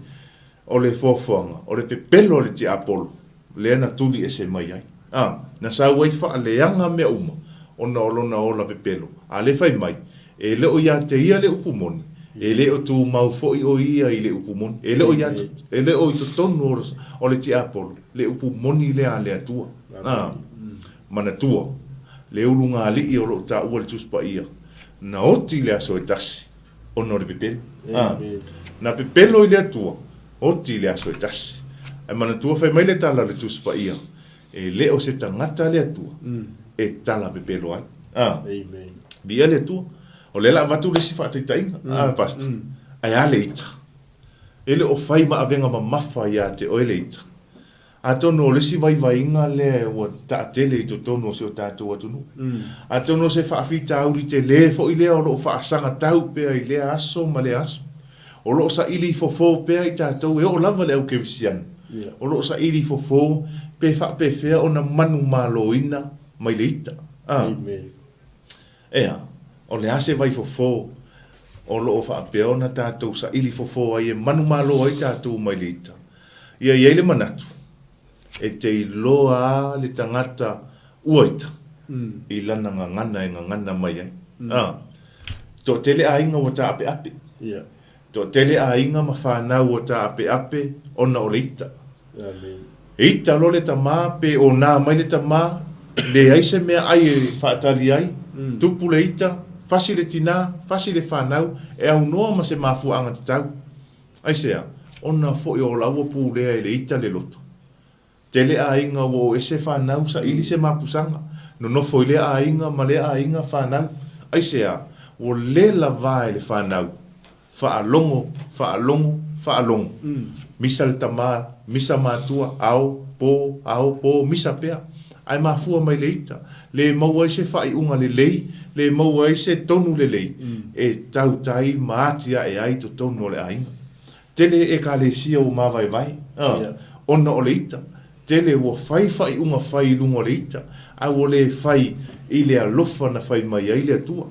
o le foafoaga, o le pepelo a le tiapolo, lea na tuli ese mai ai. A, na sau ai faaleaga mea uma, ona o lona ola pepelo. A lea fai mai, e le o ia te ia le upu moni, e le o tumau foi o ia i le upu moni. E le o ia, e le o i totonu o le tiapolo le upu moni lea a le Atua. A, manatua, le ulugalii o lo o taua i le Tusi Paia, na oti i le aso e tasi, ona o le pepelo. A, na pepelo i le Atua, oti i le aso e tasi. Ae manatua fai mai le tala a le Tusi Paia, e le o se tagata le Atua e tala pepelo ai. A, viia le Atua. O lea la avatu le isi faataitaiga, a Pastor, ae a le ita? E le o fai ma avega mamafa ia te oe le ita. Atonu o le isi vaivaiga lea ua taatele i totonu o si o tatou atunuu. Atonu o se faafitauli tele foi lea o lo o faasagatau pea i lea aso ma lea aso. O lo o saili fofo pea i tatou e oo lava i le au kerisiano. O lo o saili fofo pe faapefea ona manumaloina mai le ita. Ea, o le a se vaifofo o lo o faapea ona tatou saili fofo ai e manumalo ai tatou mai le ita? Ia i ai le manatu, e te iloa a le tagata ua ita i lana gagana e gagana mai ai. A, toatele aiga ua taapeape. Toatele aiga ma fanau ua taapeape ona o le ita. E ita loa le tama pe ona mai le tama, leai se meaai e faatali ai, tupu le ita, fasi le tina, fasi le fanau, e aunoa ma se mafuaaga tatau. Aisea? Ona foi o la ua pulea e le ita le loto. Tele aiga ua o ese fanau saili se mapusaga, nonofo i lea aiga ma lea aiga fanau. Aisea? Ua le lava e le fanau. Faalogo, faalogo, faalogo. Misa le tama, misa matua, ao, po, ao, po, misa pea. Ae mafua mai le ita. Le maua ai se faaiuga lelei, le maua ai se tonu lelei e tautai ma atiae ai totonu o le aiga. Tele Ekalesia ua mavaevae, ona o le ita. Tele ua fai faaiuga fai i luga o le ita, ae ua le fai i le alofa na fai mai ai le Atua.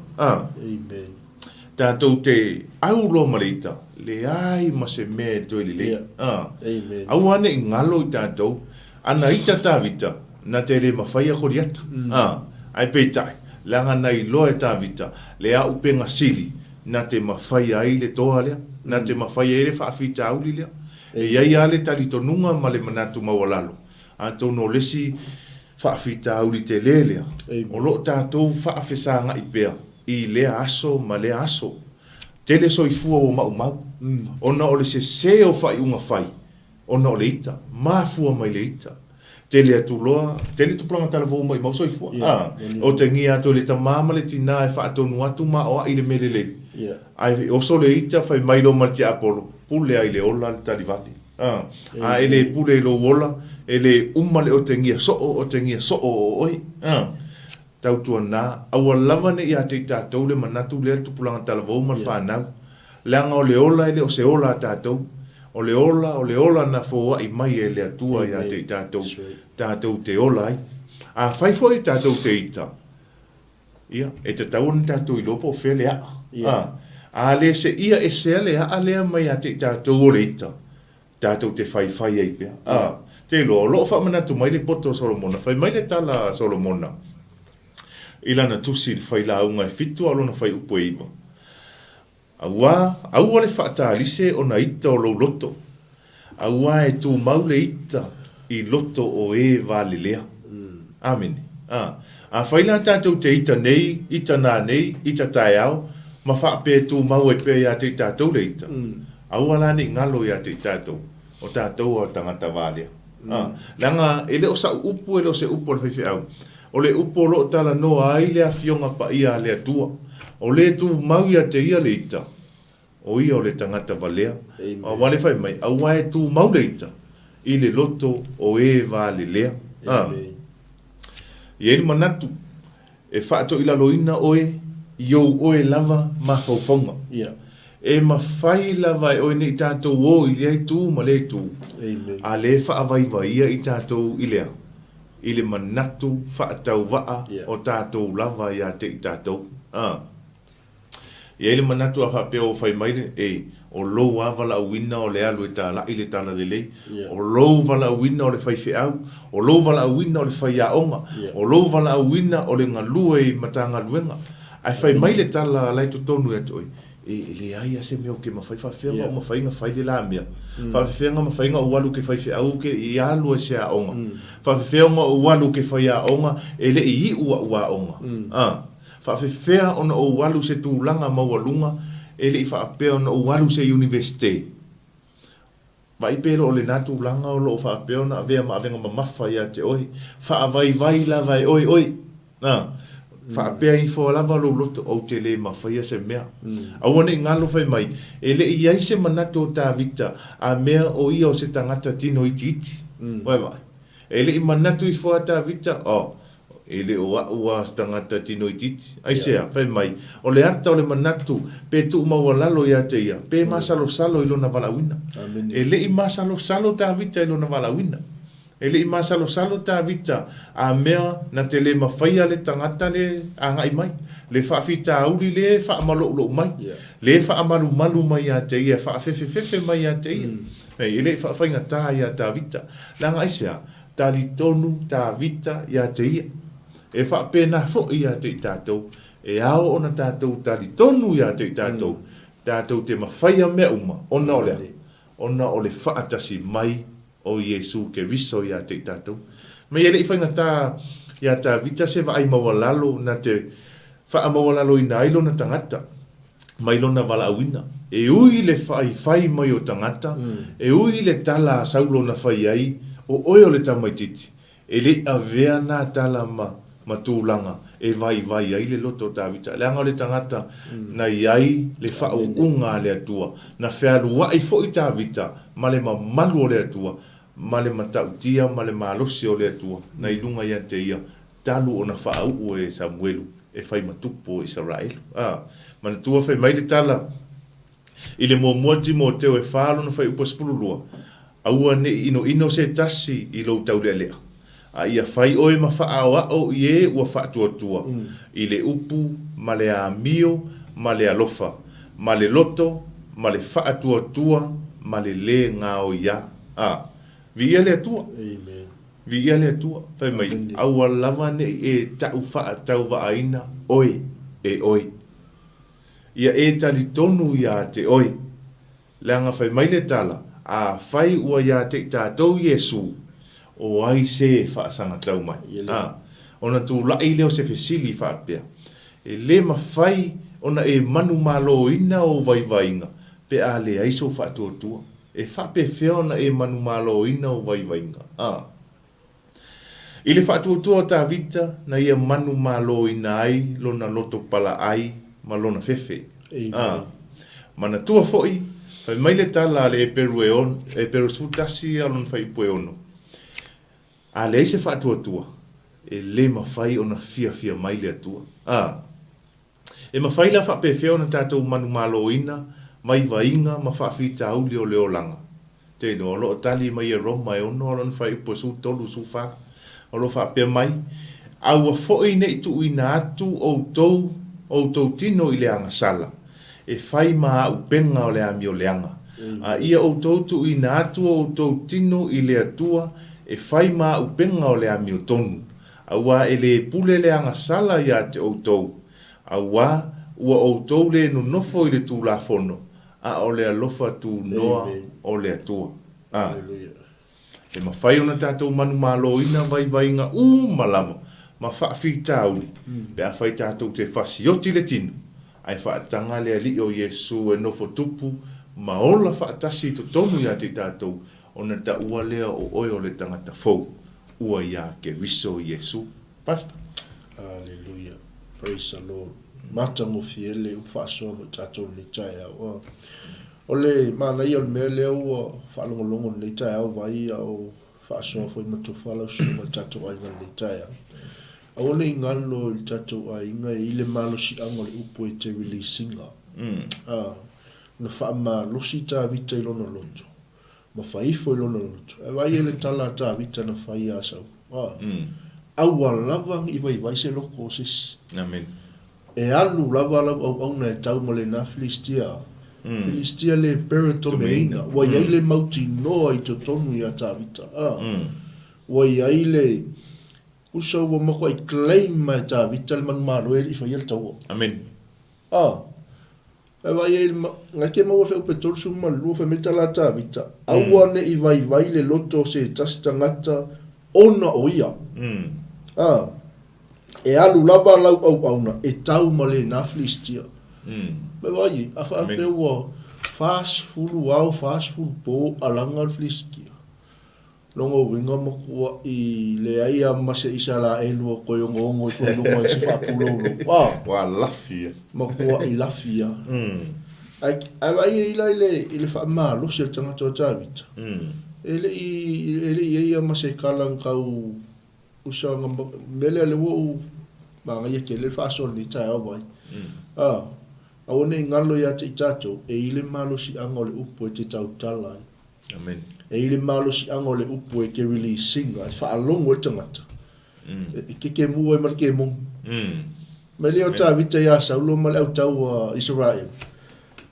Tatou te au loa ma le ita, leai ma se mea e toe lelei. Aua ne i galo i tatou, ana ita Tavita, na te le mafaia Koliata. Ae peitai, leaga na iloa e Tavita le auupega sili na te mafaia ai le toa lea, na te mafaia ai le faafitauli lea. E i ai lava le talitonuga ma le manatu maualalo, atonu o le isi faafitauli tele lea, o lo o tatou faafesagai pea i lea aso ma lea aso. Tele soifua ua maumau, ona o le sese o faaiuga fai, ona o le ita, mafua mai le ita. Tele atu loa, tele tupulaga talavou maimau soifua. A, otegia atu e le tama ma le tina e faatonu atu ma aoai le mea lelei. Ae oso le ita fai mai loa ma le tiapolo, pule ai le ola le talivave. A, a e le pule i lou ola, e le uma le otegia soo, otegia soo o oe. A, tautuana, aua lava ne i ia te i tatou le manatu lea le tupulaga talavou ma le fanau. Leaga o le ola e le o se ola a tatou. O le ola, o le ola na foai mai e le Atua ia te i tatou, tatou te ola ai. Afai foi tatou te ita, ia, e tatau ona tatou iloa po o fea le aa. A, a le seia esea le aa lea mai ia te i tatou o le ita, tatou te faifai ai pea. A, te iloa, o lo o faamanatu mai le poto o Solomona, fai mai le tala a Solomona i lana tusi i le failauga e 7 a o lona fuaiupu e 9. Auā, aua le faatalise ona ita o lou loto, auā e tumau le ita i loto o e valelea. Amene. A, afai la tatou te ita nei, ita nanei, ita taeao, ma faapea e tumau ai pea ia te i tatou le ita, aua la ne i galo ia te i tatou, o tatou a o tagata valea. A, leaga e le o sa'u upu, e le o se upu a le faifeau. O le upu o lo o talanoa ai le Afioga Paia a le Atua, o le tumau ia te ia le ita, o ia o le tagata valea. Aua le fai mai, aua e tumau le ita i le loto o e valelea. A, i ai le manatu, e faatoilaloina oe i ou oe lava mafaufauga. E mafai lava e oe nei tatou o i lea itu ma lea itu, a lē faavaivaia i tatou i lea, i le manatu faatauvaa o tatou lava ia te i tatou. A. I ai le manatu a faapea ua fai mai le, e, o lou lava valaauina o le alu e talai le talalelei, o lou valaauina o le faifeau, o lou valaauina o le faiaoga, o lou valaauina o le galue i Matagaluega. Ae fai mai le tala a la e totonu ia te oe, e, e leai lava se mea ou te mafai, faafefea ona ou mafai ona fai le la mea? Faafefea ona mafai ona ou alu ou te faifeau ou te i alu ai i se aoga? Faafefea ona ou alu ou te faiaoga e le i iu a'u aoga? A. Faafefea ona ou alu i se tulaga maualuga e le i faapea ona ou alu i se Iunivesite? Vaai pe le o lena tulaga o lo o faapea ona avea ma avega mamafa ia te oe. Faavaivai lava e oe oe. A, faapea ifo lava lou loto, ou te le mafaia se mea. Aua ne i galo fai mai, e le i i ai se manatu o Tavita a mea o ia o se tagata tino itiiti. Ua e vaai? E le i manatu ifo a Tavita, Oh, e le o a'u a se tagata tino itiiti. Aisea? Fai mai, o le ata o le manatu pe tuumaualalo ia te ia, pe masalosalo i lona valaauina. E le i masalosalo Tavita i lona valaauina. E le i masalosalo Tavita a mea na te le mafaia le tagata le agai mai, le faafitauli le faamaloulou mai, le faamalumalu mai ia te ia, e faafefefefe mai ia te ia. E le i faafaigata ia Tavita. Leaga aisea? Talitonu Tavita ia te ia. E faapena foi ia te i tatou, e ao ona tatou talitonu ia te i tatou, tatou te mafaia mea uma, ona o le a? Ona o le faatasi mai o Iesu Keriso ia te i tatou. Mei e le i faigata ia Tavita se vaai maualalo na te faamaualaloina ai lona tagata mai lona valaauina. E ui i le faifai mai o tagata, e ui i le tala a Saulo na fai ai, O oe o le tamaitiiti, e le i avea nā tala ma, ma tulaga e vaivai ai le loto o Tavita. Leaga o le tagata na i ai le faauuga a le Atua, na fealuai foi Tavita ma le mamalu o le Atua, ma le matautia ma le malosi o le Atua na i luga ia te ia, talu ona faauu e Samuelu e fai ma tupu o Isaraelu. A, manatua fai mai le tala i le muamua Timoteo e fa lona fuaiupu 12, Aua ne i inoino se tasi i lou taulealea, a ia fai oe ma faaoao i e ua faatuatua i le upu ma le amio ma le alofa, ma le loto ma le faatuatua ma le lē gaoiā. A, Viia le Atua! Amen. Viia le Atua! Fai mai, Aua lava ne i e ta'u faatauvaaina oe e oe. Ia e talitonu iā te oe. Leaga fai mai le tala, Afai ua iā te i tatou Iesū, o ai se e faasagatau mai? A, ona tula'i lea o se fesili faapea, E lē mafai ona e manumaloina ou vaivaiga pe a leai sou faatuatua. E faapefea ona e manumaloina ou vaivaiga? A. I le faatuatua o Tavita na ia manumaloina ai lona loto palaai ma lona fefe. A. Manatua foi, fai mai le tala a le Eperu e Eperu 11 a lona fuaiupu e 6, A leai se faatuatua, e le mafai ona fiafia mai le Atua. A. E mafai la faapefea ona tatou manumaloina vaivaiga ma faafitauli o le olaga? Te iloa, o lo o tali mai e Roma e 6 a lona fuaiupu e 13, 14, o lo o faapea mai, Aua foi ne i tuuina atu outou outou tino i le agasala, e fai ma auupega o le amioleaga, a ia outou tuuina atu outou tino i le Atua e fai ma auupega o le amiotonu, Auā e lē pule le agasala iā te outou, auā ua outou lē nonofo i le Tulafono, a o le alofa tunoa o le Atua. A. E mafai ona tatou manumaloina vaivaiga uma lava ma faafitauli pe afai tatou te fasioti le tino, ae faataga le Alii o Iesu e nofo tupu ma ola faatasi i totonu iā te tatou, ona taua lea o oe o le tagata fou. Ua iā Keriso Iesu. Pastor. Hallelujah praise the Lord matagofie le upu faasoa mo i tatou i lenei taeao. O le manaia o le mea lea ua faalogologo i lenei taeao vai a o faasoa foi ma tofa lau susuga i le tatou aiga i lenei taeao. Aua ne i galo i le tatou aiga e i le malosiaga o le upu e te release ina. Na faamalosi Tavita i lona loto. Ma fai ifo i lona loto. Ae vaai i le tala a Tavita na fai iā Saulu, a, Aua lava ni i vaivai se loko o se isi. Amen. E alu lava lau auauna e tau ma lena Filistia, Filistia le Peretomeina, ua i ai le mautinoa i totonu iā Tavita, a, ua i ai le usa ua matuai claim e Tavita le manumalo e le i faia le taua. Amen. A. Ae vaai ai, na ke maua fe upe 32, fai mai tala a Tavita, aua ne i vaivai le loto o se tasi tagata ona o ia. A, e alu lava lau auauna e tau ma lena Filistia. Mai vaai ai, a faapea ua 40 ao 40 po alaga le Filistia. Lona uiga matuaʻi leai a ma se Isaraelu o toe onoono ifo i luga i se faapuloulou. A! Ua lafi ia. Matuaʻi lafi ia. Ae, ae vaai ai la i le, i le faamalosi o le tagata o Tavita. E le i, e le i i ai lava ma se kala na tau usa na mea lea lea ua ou manaia tele le faasoa i lenei taeao vai. A, aua ne i galo ia te i tatou, e i le malosiaga o le upu e te tautala ai. Amen. E i le malosiaga o le upu e te release ina, e faalogo ai le tagata. E kekemu ai ma le kemoni. Mai lea o Tavita iā Saulo ma le au taua Isaraelu,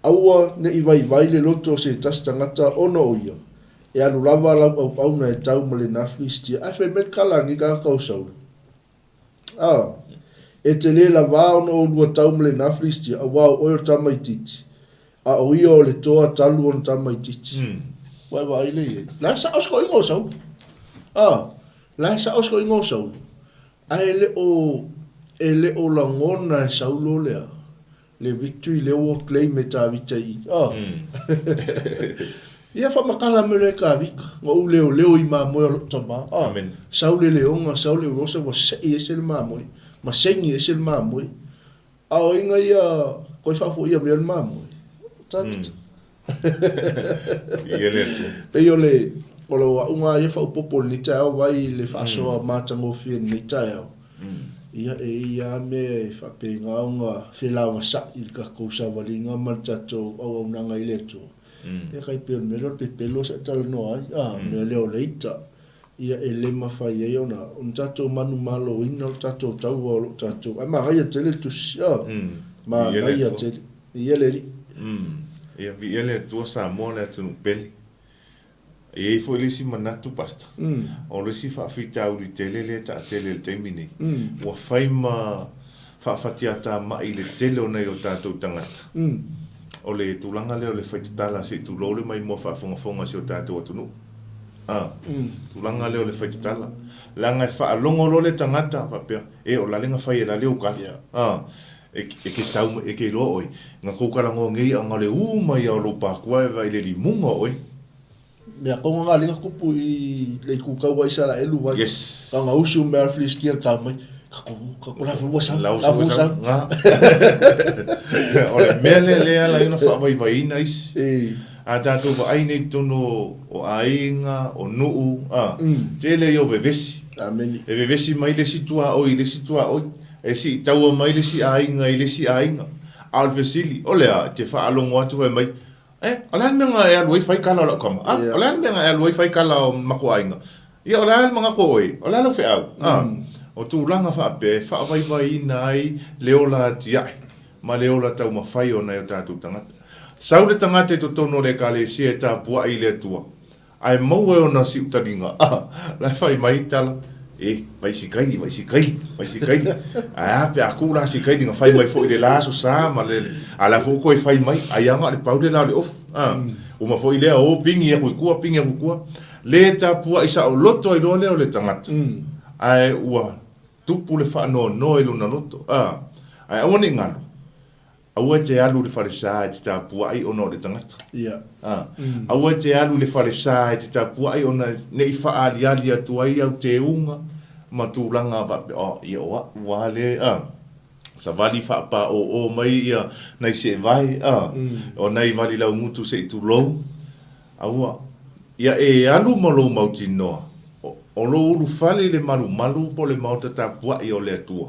Aua ne i vaivai le loto o se tasi tagata ona o ia, e alu lava lau auauna e tau ma lena Filistia. Ae fai mai le kala a lenei tagata o Saulo, A, e te lē lavā ona oulua tau ma lena Filistia, auā o oe o le tamaitiiti, a o ia o le toa talu ona tamaitiiti. Ua e vaai lea i ai. La e sao se toeaina o Saulo. A, la e sao se toeaina o Saulo. Ae le o, e le o lagona e Saulo lea, le victory lea ua claim e Tavita i i. Oh. Ia faamatala mai loa e Tavita, na ou leoleo i mamoe a lou tama. Oh. Amen. Sau le leoga, sau le urosa ua sei ese le mamoe, ma segi ese le mamoe. A o ai na ia toe faafoia mai ai le mamoe? O Tavita. Ia le Atua. Pei o le, o lau auga lava ia faaopoopo i lenei taeao vai i le faasoa matagofie i lenei taeao. Ia e i ai lava mea e faapena ona felavasai i le tatou savaliga ma le tatou auaunaga i le Atua. Ia tai pei o le mea lea o le pepelo sa e talanoa ai, a, o le mea lea o le ita. Ia e le mafai ai ona, ona tatou manumaloina o le tatou taua o lo o tatou, ae manaia tele le tusi, a, manaia tele. Ia le Alii. Ia, viia le Atua Samoa le atunuu pele. E i ai foi le isi manatu Pastor, o le isi faafitauli tele lea e taatele i le taimi nei, ua fai ma faafatiatamai i le tele o nai o tatou tagata, o le tulaga lea o le faitatala, se i tulou le maimoa faafogafoga a si o tatou atunuu. A, tulaga lea o le faitatala, leaga e faalogo loa le tagata faapea, e o lale na fai e lale ou kala. A, E ke sau e ke iloa oe, na kou kalagoa nei a na le u mai a o lou pakua e vai le limuga oe. Mea konga nga linga kupu i le itu kaua Isaraelu vai. Yes. Ka nga usu mea Filistia le tau mai. Ka ko ka ko la ua sau. La ua sau. Nga. O le mea lea lea ala ai ona faavaivaiina isi. E. A tatou vaai nei i totonu o aiga, o nuu, a, tele ia o vevesi. Ameni. E vevesi mai le isi tuaoi i le isi tuaoi. E siitaua mai le isi aiga i le isi aiga. A o le fesili, o le a? E te faalogo atu fai mai, Eh, o le a le mea na e alu ai fai kala o lau tama? A, o le a le mea na e alu ai fai kala o matou aiga? Ia, o le a le manatu o oe? O le a lau feau? A, o tulaga faapea e faavaivaiina ai le ola atiae ma le ola taumafai o nai o tatou tagata. Sau le tagata i totonu o le Ekalesia e tapuai i le Atua, Ae maua e ona siutaliga, a, la e fai mai tala, E, vai si kaili, vai si kaili, vai si kaili. Ae a pe a ku la si kaili na fai mai foi le la aso sa ma le, a la foi koe fai mai, ai anga o le pau le la o le ofu. A, uma foi lea o pingi aku i kua, pingi aku i kua. Le tapuai saoloto ai loa lea o le tagata. Ae ua tupu le faanoanoa i lona loto. A, ae aua ne i galo. Aua e te alu i le falesa e te tapuai ona o le tagata. Ia. A. Aua e te alu i le falesa e te tapuai ona ne i faaaliali atu ai au teuga ma tulaga faapea, oh, ia o a'u a le, a. Savali faapaoo mai ia nai seevae, a. O nai vali laugutu se i tulou. Aua. Ia e alu ma lou mautinoa, o lou ulufale i le malumalu po o le maota tapuai o le Atua.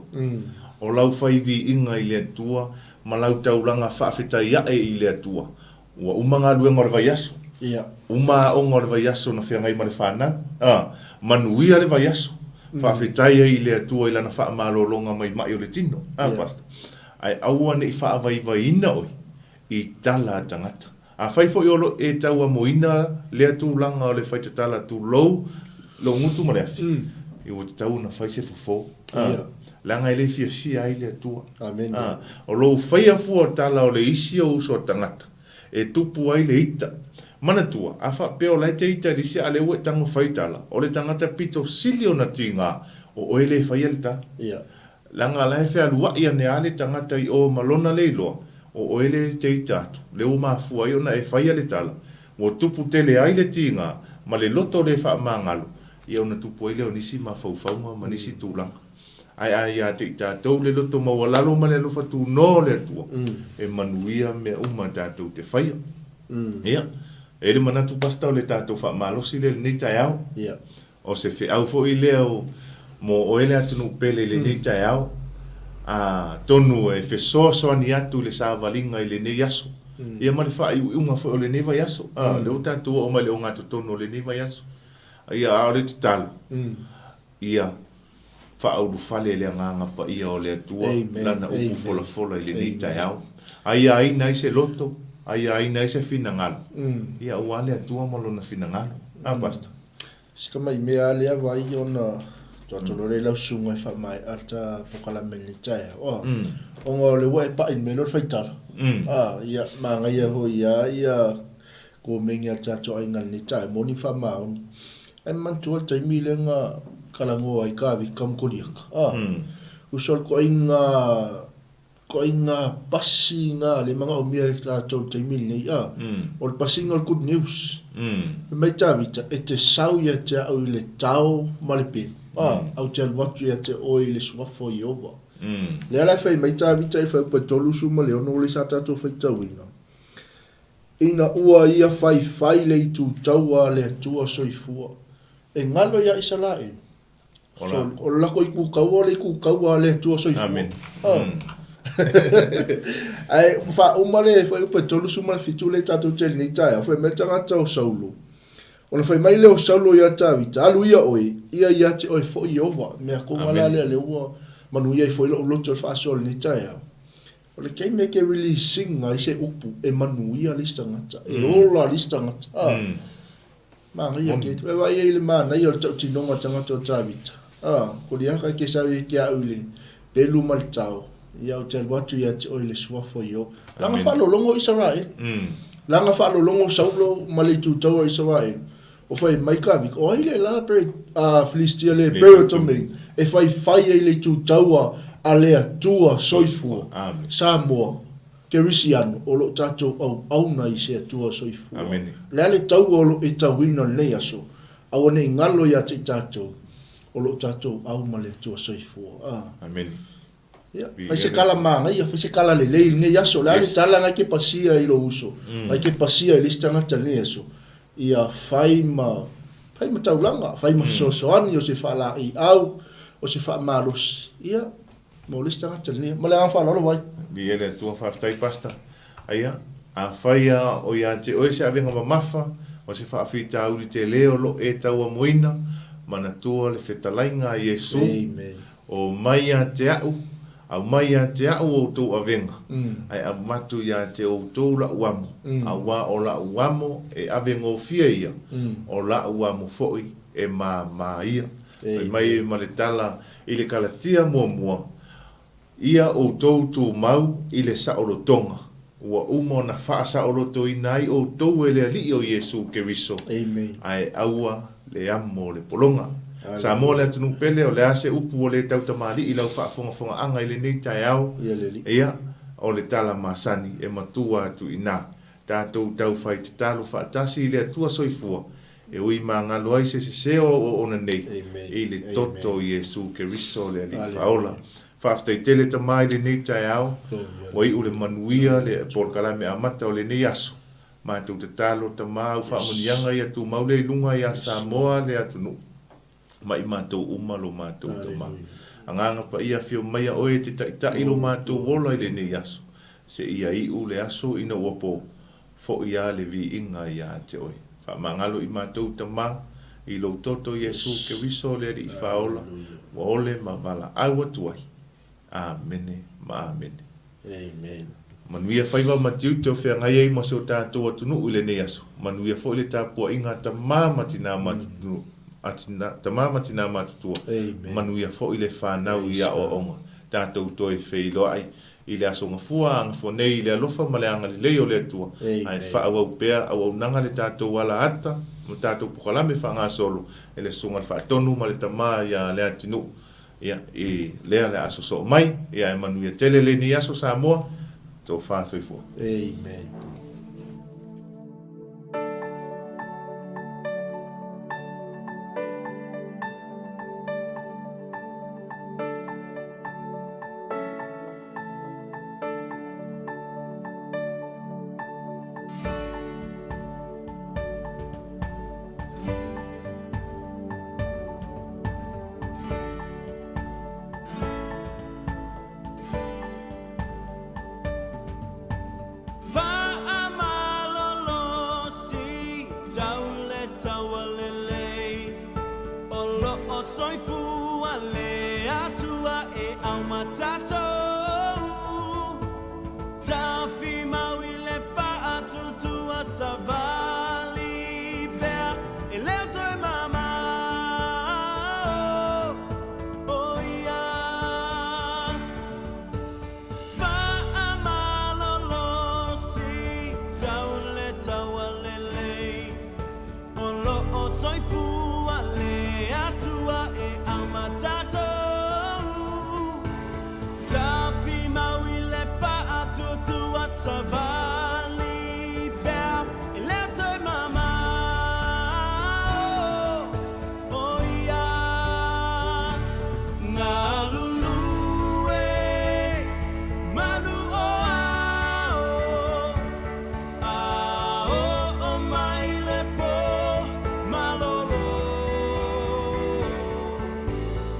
O lau fai viiga i le Atua ma lau taulaga faafetai ae i le Atua. Ua uma galuega o le vaiaso. Uma aoga o le vaiaso na feagai ma le fanau. A, manuia le vaiaso. Faafetai ai i le Atua i Lana faamalologa mai ma'i o le tino. A, Pastor. Ae aua ne i faavaivaiina oe i tala a tagata. Afai foi o lo e tauamoina lea tulaga o le faitatala tulou lou gutu ma le afi, ia ua tatau ona fai se fofo. A, leaga e le fiafia ai le Atua. A, o lou faia fua o tala o le isi ou uso a tagata, e tupu ai le ita. Manatua, a faapea o la e te ita i le isi a lea ua e tago fai tala, o le tagata pito sili ona tiga, o oe le e faia le tala. Leaga la e fealuai ane a le tagata i o ma lona le iloa, o oe le te ita atu, le ua mafua ai ona e faia le tala, ua tupu tele ai le tiga ma le loto le faamagalo, ia ona tupu ai lea o nisi mafaufauga ma nisi tulaga. Ae a ia te i tatou le loto maualalo ma le alofa tunoa o le Atua, e manuia mea uma tatou te faia. Ia. E i ai le manatu Pastor o le tatou faamalosi lea i lenei taeao. Ia. O se feau foi lea mo oe le atunuu pele i lenei taeao, atonu e fesoasoani atu i le savaliga i lenei aso, ia ma le faaiuiuga foi o lenei vaiaso. A, o lea ua tatou oo mai i le ogatotonu o lenei vaiaso. Ia, a o le tatalo, ia faaulufale le Agaga Paia o le Atua Lana upu folafola i lenei taeao. Aiaina ai se loto, aiaina ai se finagalo, ia aua le Atua ma Lona finagalo. A, Pastor? Si tamai mea lava lea vai ona tuu atu loa lea i lau susuga e faamaea le ta polokalame i lenei taeao. A, ona o lea ua e pai i le mea lea o le faitala. A, ia, manaia foi lava ia komeni a le tatou aiga i lenei taeao, moni ma faamaoni. Ae manatua le taimi lea na talanoa ai Tavita ma Koliata. A, uso le toaiga Ituaiga pasi na lea e manaomia e tatou i le taimi lenei, a? O le pasiga o le good news. Fai mai Tavita, e te sau ia te au i le tao ma le pelu, a? Ae ou te alu atu ia te oe i le suafa o Ieova. Lea la e fai mai Tavita i le fuaiupu e 36 lea sa tatou faitauina, Ina ua ia faifai le itu taua a le Atua soifua, e galo ia Isaraelu. So, o le lako itu taua o le itu taua a le Atua soifua. Amen. Oh. Ae faauma le fuaiupu e 37 lea tatou te lenei taeao, fai mai le tagata o Saulo. Ona fai mai lea o Saulo ia Tavita, alu ia oe, ia ia te oe foi Ieova. Mea tonu la lea lea ua manuia ai foi lou loto i le faasoa i lenei taeao. O le taimi e te release ina ai se upu e manuia le isi tagata, e ola le isi tagata. Ah. Manaia ke, e vaai ai i le manaia o le tautinoga tagata o Tavita. A, Koliaka e ke sau ia te au i le pelu ma le tao, ia ou te alu atu ia te oe i le suafa o Ieova. Laga faalologo Isaraelu. Laga faalologo Saulo ma le itutaua o Isaraelu. O fai mai Tavita, o ai le la Filistia le Peretoming e faifai ai le itutaua a le Atua soifua, Samoa. Kerisiano, o lo o tatou auauna i se Atua soifua. Amene. O le a le taua o lo o e tauina lenei aso, aua ne i galo ia te i tatou, o lo o tatou au ma le Atua soifua. A. Amene. Ia, fai se tala manaia, fai se tala lelei i lenei aso. O le a le tala na e te pasia i lou uso, na e te pasia i le isi tagata i lenei aso, ia fai ma, fai ma taulaga, fai ma fesoasoani, o se faalaeiau, o se faamalosi, ia, Mo le isi tagata lenei. Ma le agaga faaaloalo vai. Viia le Atua, faafetai Pastor. Aia, afai a o ia te oe se avega mamafa, o se faafitauli tele o lo e tauamoina, manatua le fetalaiga a Iesu, O mai ia te a'u, aumai ia te a'u outou avega, ae avatu ia te outou la'u amo, auā o la'u amo e avegofie ia, o la'u amo foi e māmā ia. Fai mai ma le tala i le Kalatia muamua, Ia outou tumau i le saolotoga, ua uma ona faasaolotoina ai outou e le Alii o Iesu Keriso, ae aua le amo o le pologa. Samoa le atunuu pele, o le a se upu ua le tautamalii i lau faafogafogaaga i lenei taeao? Ia, o le tala masani e matua atu i ina. Tatou taufai tatalo faatasi i le Atua soifua, e ui magalo ai se sese o auauona nei i le toto o Iesu Keriso le Alii Faaola. Faafetai tele Tama i lenei taeao, ua iu le manuia le polokalame amata o lenei aso. Matou tatalo Tama au faamanuiaga ia tumau lea i luga ia Samoa le atunuu ma i matou uma lo matou Tama. Agaga Paia afio maia oe e te taitai lo matou ola i lenei aso, seia iu le aso ina ua po. Foʻi a le viiga ia te oe. Faamagalo i matou Tama, i lou toto Iesu Keriso le Alii Faaola, ua ole ma valaau atu ai. Amene ma amene. Amen. Manuia faiva ma tiute o feagai ai ma si o tatou atunuu i lenei aso. Manuia foi le tapuaiga a tama ma tina a tama ma tina matutua. Manuia foi le fanau i aoaoga. Tatou toe feiloai I le aso Gafua a Gafua nei i le alofa ma le agalelei o le Atua, ae faaauau pea auaunaga le tatou ala ata ma tatou pokalame faagasolo e le Susuga i le Faatonu ma le Tama ia Leatinuu. Ia, i lea le a sosoo mai, ia e manuia tele lenei aso Samoa, tofa soifua. Amen. soifua le Atua e au ma tatou. Tafimau i le faatutua savali pea e le o toe mamao o ia. Faamalolosi tau le taua lelei o lo o soifua le Atua e au ma tatou. Tafimau i le faatuatua savali pea e le o toe mamao o ia. Galulue manu o ao a oo mai le po malolo.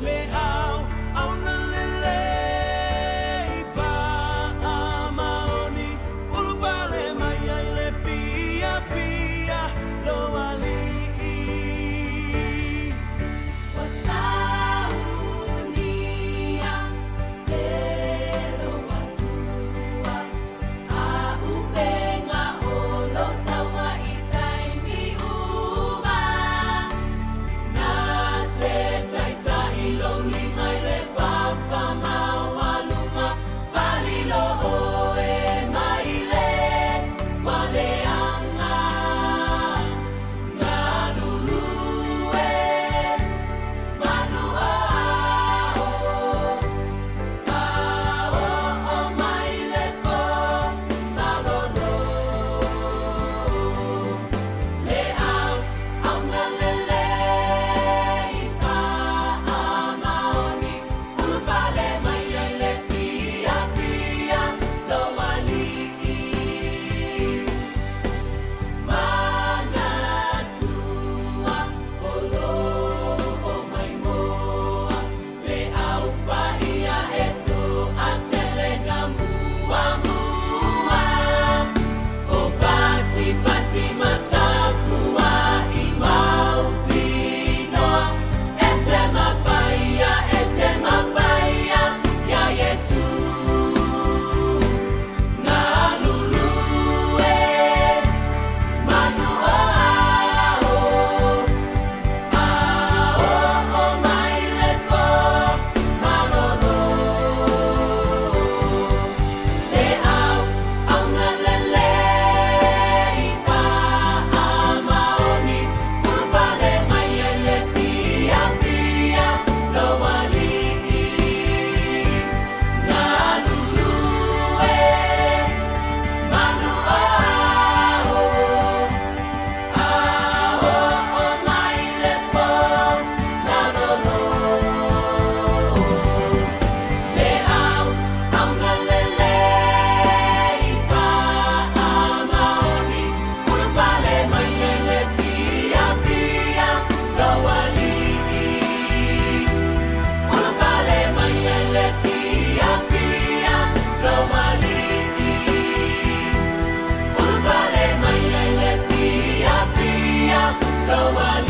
Le au auna lelei faamaoni ulufale mai ai le fiafia lou Alii. Ua saunia e lou Atua auupega o lou taua i taimi uma. Na te taitai lou lima i le papa maualuga, falilo oe mai le ualeaga. Galulue manu o ao a oo mai le po malolo. Le au auna lelei faamaoni ulufale mai ai le fiafia lou Alii. Manatua o lo o maimoa le au paia e toatele na muamua. O patipati ma tapuai mautinoa e te mafaia, e te mafaia ia Iesu. Galulue manu o ao a oo mai le po malolo. Le au auna lelei faamaoni ulufale mai ai le fiafia lou Alii. Galulue manu o ao a oo mai le po malolo. Le au auna lelei faamaoni ulufale mai ai le fiafia lou Alii. Ulufale mai ai le fiafia lou Alii. Ulufale mai ai le fiafia lou Alii.